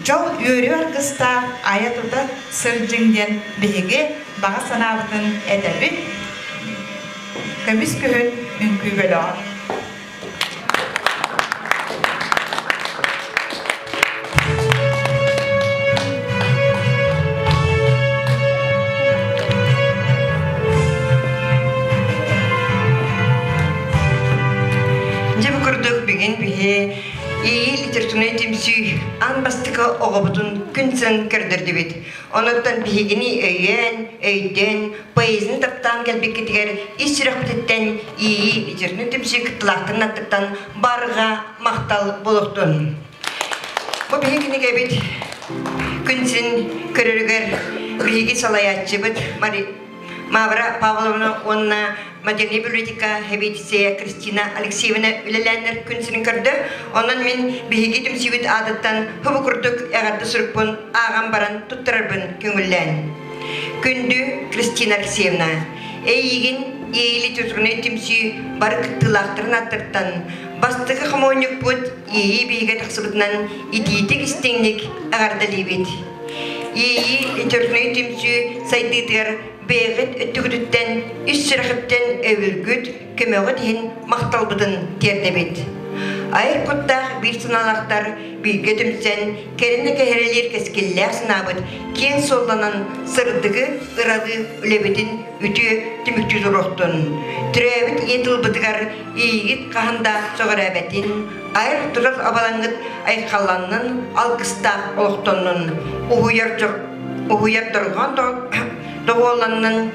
S3: Дьол үөрүү аргыстаах айа-тута сылдьыҥ диэн биһиги баҕа санаабытын этэбит. Көмүс күһүн үҥкүү бөлөҕө.
S7: Дьэ бу курдук бүгүн биһи Иэйии литературнай түмсүү аан бастакы оҕобутун күн сирин көрдөрдүбүт. Онуттан биһигини өйөөн, өйдөөн, поэзияны таптаан кэлбиккитигэр ис сүрэхпититтэн Иэйии литературнай түмсүү кыттыылаахтарын аттыттан барҕа махтал буолуохтун. Бу биһиги кинигэбит күн сирин көрөрүгэр биһиги салайааччыбыт Мавра Павловна уонна модельнай библиотека сэбиэдиссэйэ Кристина Алексеевна үлэлээннэр күн сирин көрдө. Онон мин биһиги түмсүүбүт аатыттан хобу курдук эҕэрдэ сурукпун ааҕан баран туттарарбын көҥүллээн. Күндү Кристина Алексеевна, эйиигин Иэйи литературнай түмсүү бары кыттыылаахтарын ааттарыттан бастакы хомуонньукпут Иэйии биһигэ тахсыбытынан итиитик истиҥник эҕэрдэлиибит. Иэйии литературнай түмсүү сайдыытыгар бэйэҕит өттүгүтүттэн, ис сүрэхиттэн өйөбүлгүт, көмөҕүт иһин махталбытын тиэрдэбит. Айар куттаах биир санаалаахтар бииргэ түмсэн, кэрэни кэһэрэлиир кэскиллээх санаабыт киэҥ суолланан сырдыгы, ыралыы үлэбитин үтүө түмүктүү туруохтун. Төрөөбүт ийэ тылбытыгар иэйигит хаһан да сөҕүрээбэтин, айар турар абалаҥҥыт айхалланнын, алгыстаах олохтоннун, уһуйар уһуйар дорҕоон доҕуолланнын,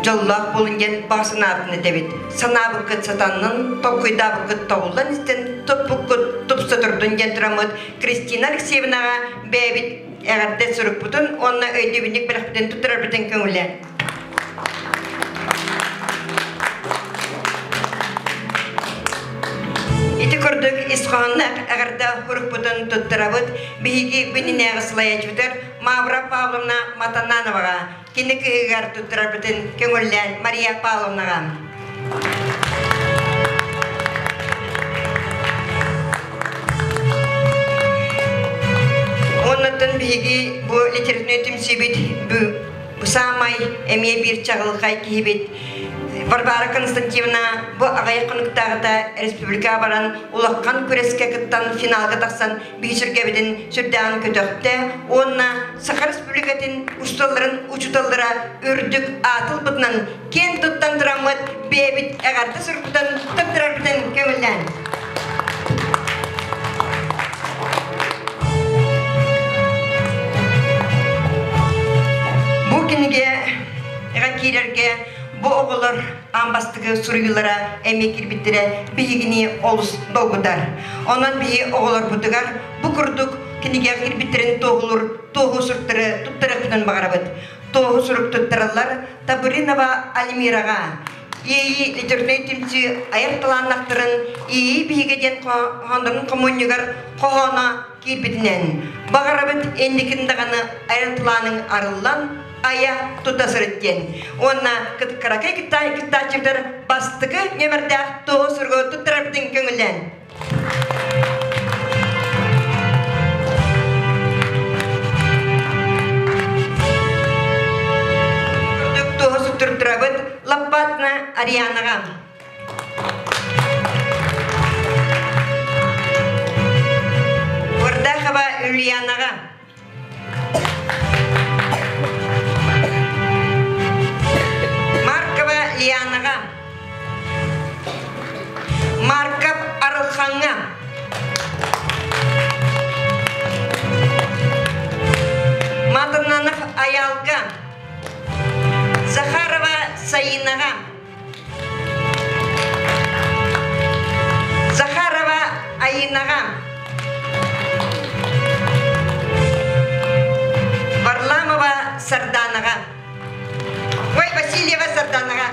S7: дьоллоох буолун диэн баҕа санаабытын этэбит. Санаабыккыт сатаннын, толкуйдаабыккыт тобуллан истэн, туппуккут тупса турдун диэн тураммыт Кристина Алексеевнаҕа бэйэбит эҕэрдэ сурукпутун уонна өйдөбүнньүк бэлэхпитин туттарарбытын көҥүлэ. Ити курдук ис хоһоонноох эҕэрдэ сурукпутун туттарабыт. Биһиги күнүнээҕи салайааччыбытыгар Мавра Павловна Матанановаҕа. кини кыһыгар туттарарбытын көҥүллээн Мария Павловнаҕа. Оннуттан биһиги бу литературнай түмсүүбүт бу саамай эмиэ биир чаҕылхай киһибит Варвара Константиновна бу аҕыйах хонуктааҕыта республикаҕа баран улахан күрэскэ кыттан финалга тахсан биһи сүргэбитин сүрдээҕин көтөхтө уонна Саха Республикатын усталларын учууталлара үрдүк аатылбытынан киэн туттан тураммыт бэйэбит эҕэрдэ сурукпутун туттарарбытын көҥүллээн. Бу кинигэ киирэргэ бу оҕолор аан бастакы суруйуулара эмиэ киирбиттэрэ биһигини олус долгутар. Онон биһи оҕолорбутугар бу курдук кинигэ киирбиттэрин туоһулуур туоһу суруктары туттарыахпытын баҕарабыт. Туоһу сурук туттараллар Табыринова Альмираҕа, Иэйии литературнай түмсүү айар талааннахтарын Иэйии биһигэ диэн хоһооннорун хомунньугар хоһооно киирбитинэн, баҕарабыт инникин даҕаны айар талааныҥ арыллан, айа тута сырыт диэн. Уонна кыракый кыттааччылар бастакы нүөмэрдээх туоһу суругу туттарарбытын көҥүллээн. Курдук туоһу туттарабыт Лаппатна Арианаҕа. Вардахова Ульянаҕа. Маркова Лианаҕа. Марков Арылхаҥҥа. Матананов Аялга. Захарова Саинаҕа. Захарова Айынаҕа. Варламова Сарданаҕа. Ой, Васильева Сарданаҕа.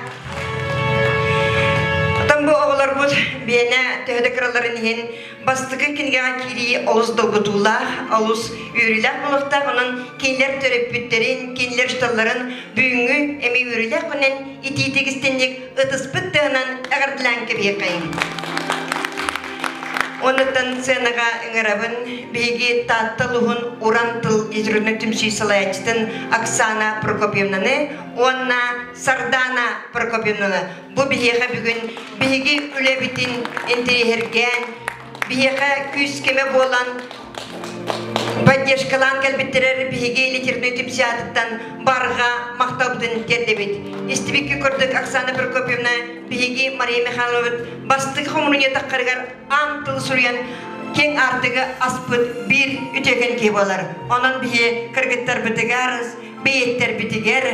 S7: Отон бу оҕолорбут биэнэ төһө да кыраларын иһин Бастакы кинигэҕэ киирии олус долгутуулаах, олус үөрүүлээх буолуохтаах. Онон кинилэр төрөппүттэрин, кинилэр учууталларын бүгүҥҥү эмиэ үөрүүлээх күнүнэн итиитик истинник ытыспыт тыаһынан эҕэрдэлээн кэбиһиэххэйиҥ. Оннуттан сценаҕа ыҥырабын биһиги Таатта улууһун Уран тыл литературнай түмсүү салайааччытын Оксана Прокопьевнаны уонна Сардаана Прокопьевнаны Бу биһиэхэ бүгүн биһиги үлэбитин интэриэһиргээн, биһиэхэ күүс-көмө буолан поддержкалаан кэлбиттэрэр биһиги литературнай түмсүү барҕа махталбытын тиэрдэбит. Истибикки курдук Оксана Прокопьевна биһиги Мария Михайловна бастакы хомунуйа таххарыгар аан тыл суруйан киэҥ аартыгы аспыт биир үтүөкэн киһи буолар. Онон биһи кыргыттарбытыгар бэйэттэрбитигэр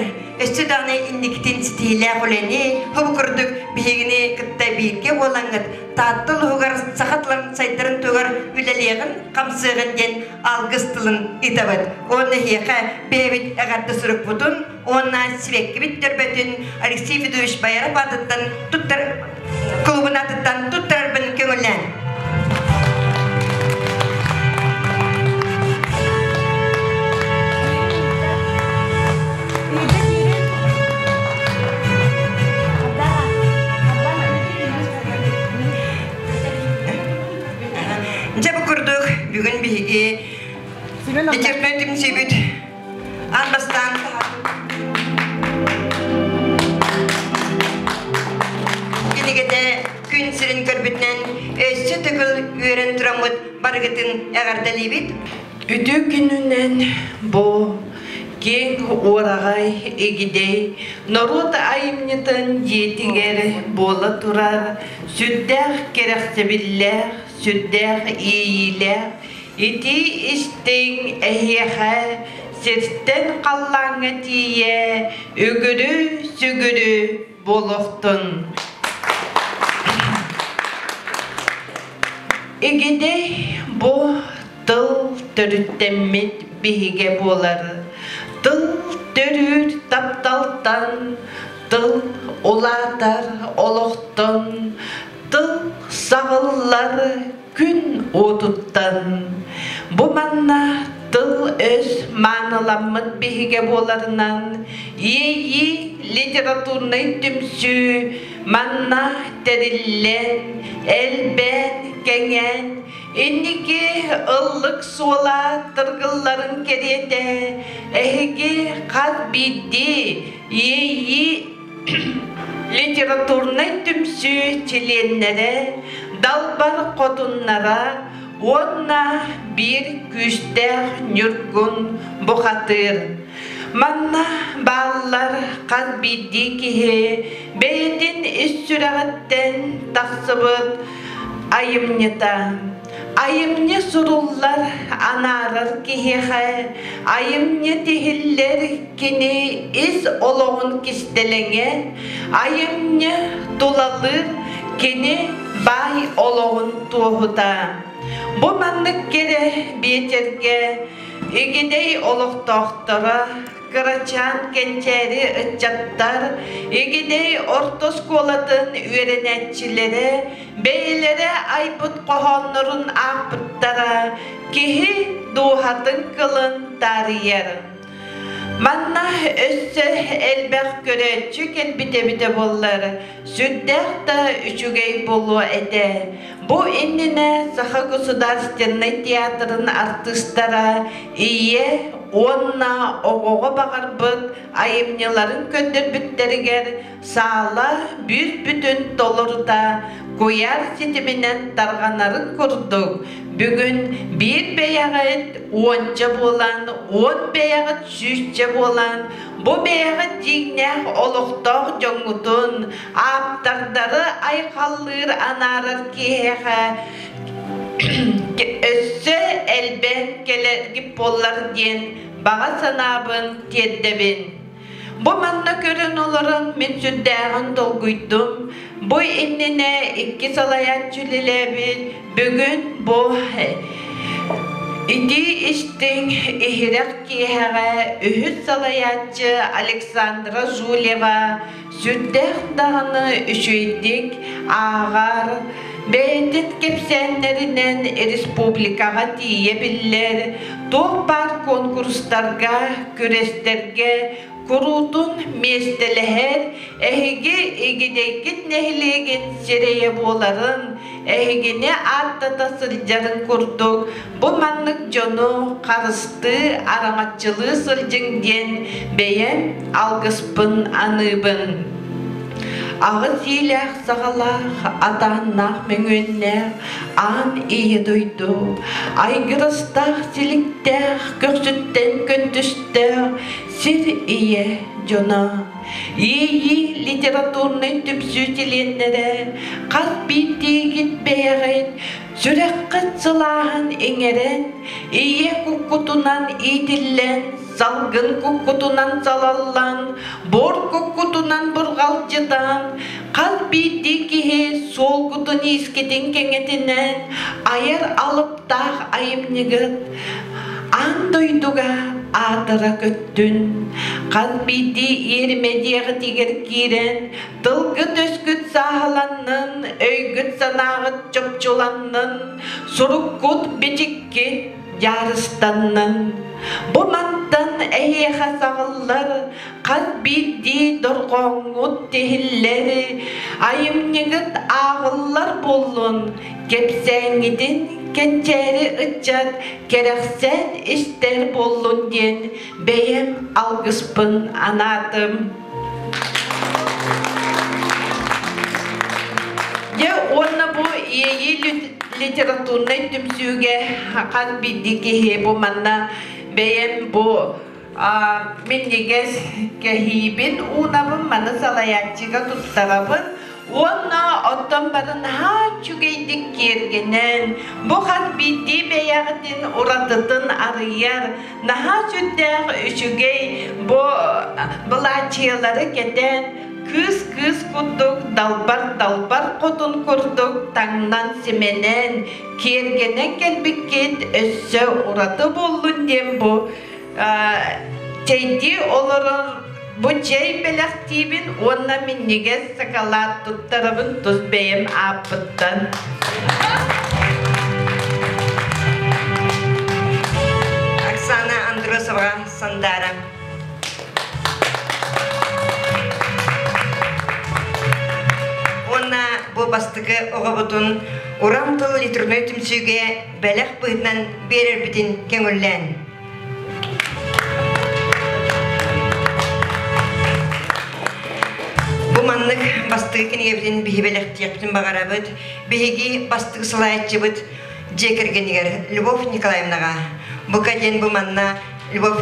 S7: өссө даҕаны инникитин ситиһиилээх үлэни, хобу курдук биһигини кытта бииргэ буолаҥҥыт Таатта улууһугар саха тылын сайдарын туһугар үлэлиэҕин, хамсыаҕын диэн алгыс тылын ыытабыт. Уонна эһиэхэ бэйэбит эҕэрдэ сурукпутун уонна сибэккибит төрбөтүн Алексей Федорович Бояров аатыттан туттар клубун аатыттан туттарарбын көҥүллээн. Дьэ бу курдук бүгүн биһиги литературнай түмсүүбүт Аан бастаан кинигэтэ күн сирин көрбүтүнэн өссө төгүл үөрэн тураммыт барыгытын эҕэрдэлиибит.
S16: Үтүө күнүнэн бу киэҥ уораҕай игидэй норуот айымньытын дьиэтигэр буола турар сүрдээх кэрэхсэбиллээх, сүрдээх иэйиилээх Ити истиҥ эһиэхэ сиртэн халлааҥҥа тиийэ үгүрү-сүгүрү буолуохтун. Игидэй бу тыл төрүттэммит биһигэ буолар. Тыл төрүүр тапталтан, тыл улаатар олохтон, тыл саҕыллар күн уотуттан бу манна тыл
S19: тыл-өс мааныламмыт биһигэ буоларынан Иэйии литературнай түмсүү манна тэриллэн, элбээн, кэҥээн, инники ыллык суола тыргылларын кэриэтэ эһиги хас биирдии Иэйии литературнай түмсүү чилиэннэрэ, далбар хотуннара уонна биир күүстээх ньургун бухатыыр. Манна бааллар хас биирдии киһи бэйэтин ис сүрэҕиттэн тахсыбыт айымньыта. Айымньы суруллар, анаарар киһиэхэ, айымньы тиһиллэр кини ис олоҕун кистэлэҥэ, айымньы тулалыыр кини баай олоҕун туоһута. Бу маннык кэрэ биэчэргэ Игидэй олохтоохторо кырачаан кэнчээри ыччаттар Игидэй орто оскуолатын үөрэнээччилэрэ бэйэлэрэ айбыт хоһооннорун аахпыттара киһи дууһатын кылын таарыйар. Манна өссө элбэх көрөөччү кэлбит эбитэ буоллар, сүрдээх да үчүгэй буолуо этэ. Бу иннинэ Саха государственнай театрын артыыстара Ийэ уонна оҕоҕо баҕарбыт айымньыларын көрдөрбүттэригэр саала бүүс-бүтүн толорута куйаар ситиминэн тарҕанарын курдук, бүгүн биир бэйэҕит уонча буолан, уон бэйэҕит сүүсчэ буолан, бу бэйэҕит дьиҥнээх олохтоох дьоҥҥутун, ааптардары айхаллыыр анаарар киһиэхэ өссө элбээн кэлэргит буоллар диэн баҕа санаабын тиэрдэбин. Бу манна көрөн олорон мин сүрдээҕин долгуйдум. Бу иннинэ икки салайааччы үлэлээбит. Бүгүн бу итии истиҥ иһирэх киэһэҕэ үһүс салайааччы Александра Жулева сүрдээх даҕаны үчүгэйдик ааҕар, бэйэтин кэпсээннэринэн республикаҕа тиийэ биллэр, туох баар конкурстарга, күрэстэргэ куруутун миэстэлэһэр, эһиги Игидэйгит нэһилиэгин сирэйэ буоларын, эһигини ааттата сылдьарын курдук бу маннык дьону харыстыы, араҥаччылыы сылдьыҥ диэн бэйэм алгыспын аныыбын. Аҕыс иилээх саҕалаах, атааннаах мөҥүөннээх аан ийэ дойду, айгырастаах силиктээх, көхсүттэн көнтүстээх сир ийэ дьоно. Иэйии литературнай түмсүү чилиэннэрэ хас биирдиигит бэйэҕит Сүрэххит сылааһын иҥэрэн, ийэ куккутунан иитиллэн, салгын куккутунан салаллан, буор куккутунан бурҕалдьытан, хас биирдии киһи суолгутун иискитин кэҥэтинэн айар алыптаах айымньыгыт аан дойдуга аатыра көттүн. Хас биирдии иэримэ диэҕитигэр киирэн, Тылгыт-өскүт сааһыланнын, өйгүт-санааҕыт чопчуланнын, суруккут-бичиккит дьаарыстаннын. Бу мантан эһиэхэ саҕыллар хас биирдии дорҕооҥҥут тиһиллэр, айымньыгыт ааҕыллар буоллун, кэпсээҥҥитин кэнчээри ыччат кэрэхсээн истэр буоллун диэн бэйэм алгыспын анаатым. Дьэ уонна бу Иэйии литературнай түмсүүгэ хас биирдии киһи бу манна бэйэм бу минньигэс кэһиибин уунабын маны салайааччыга туттарабын Уонна оттон бары наһаа үчүгэйдик киэргэнэн, бу хас биирдии бэйэҕитин уратытын арыйар, наһаа сүрдээх үчүгэй бу былаачыйалары кэтэн, кыыс-кыыс курдук, далбар-далбар хотун курдук таҥнан-симэнэн, киэргэнэн кэлбиккит өссө ураты буоллун диэн бу чэйдии олорор бу чэй бэлэхтиибин уонна минньигэс сакалаат туттарабын тус бэйэм ааппыттан.
S7: Оксана Андреевна. Сандаара. Уонна бу бастакы оҕобутун уран тыл литературнай түмсүүгэ бэлэх быһыытынан биэрэрбитин көҥүллээн. Бу маннык бастакы кинигэбитин биһи бэлэхтиэхпитин баҕарабыт. Биһиги бастакы салайааччыбыт дьиэ кэргэнигэр Любовь Николаевнаҕа бука диэн бу манна Любовь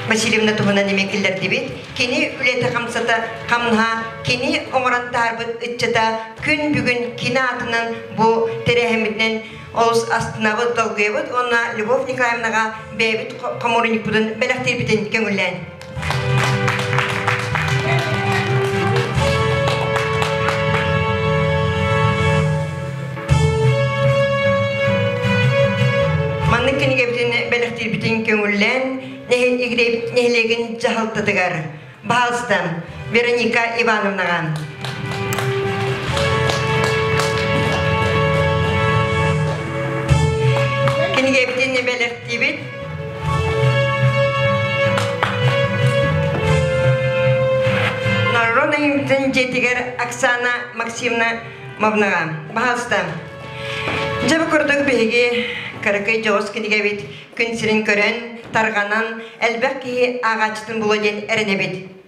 S7: Васильевна туһунан эмиэ киллэрдибит. Кини үлэтэ-хамсата хамнаһа, кини оҥорон таһаарбыт ыччата күн бүгүн кини аатынан бу тэрээһиммитинэн олус астынабыт, долгуйабыт уонна Любовь Николаевнаҕа бэйэбит хомуурунньукпутун бэлэхтиирбитин көҥүллээн. Маннык кинигэбитин бэлэхтиирбитин көҥүллээн нэһилиэгин дьаһалтатыгар баһаалыста Вероника Ивановнаҕа. Кинигэбитин бэлэхтиибит. Нарон айымтын дьиэтигэр Оксана Максимовна Мовнаҕа. Баһаалыста. Дьэ бу курдук биһиги кыракый дьоҕус кинигэбит күн сирин көрөн, тарҕанан, элбэх киһи ааҕааччытын булуо диэн эрэнэбит.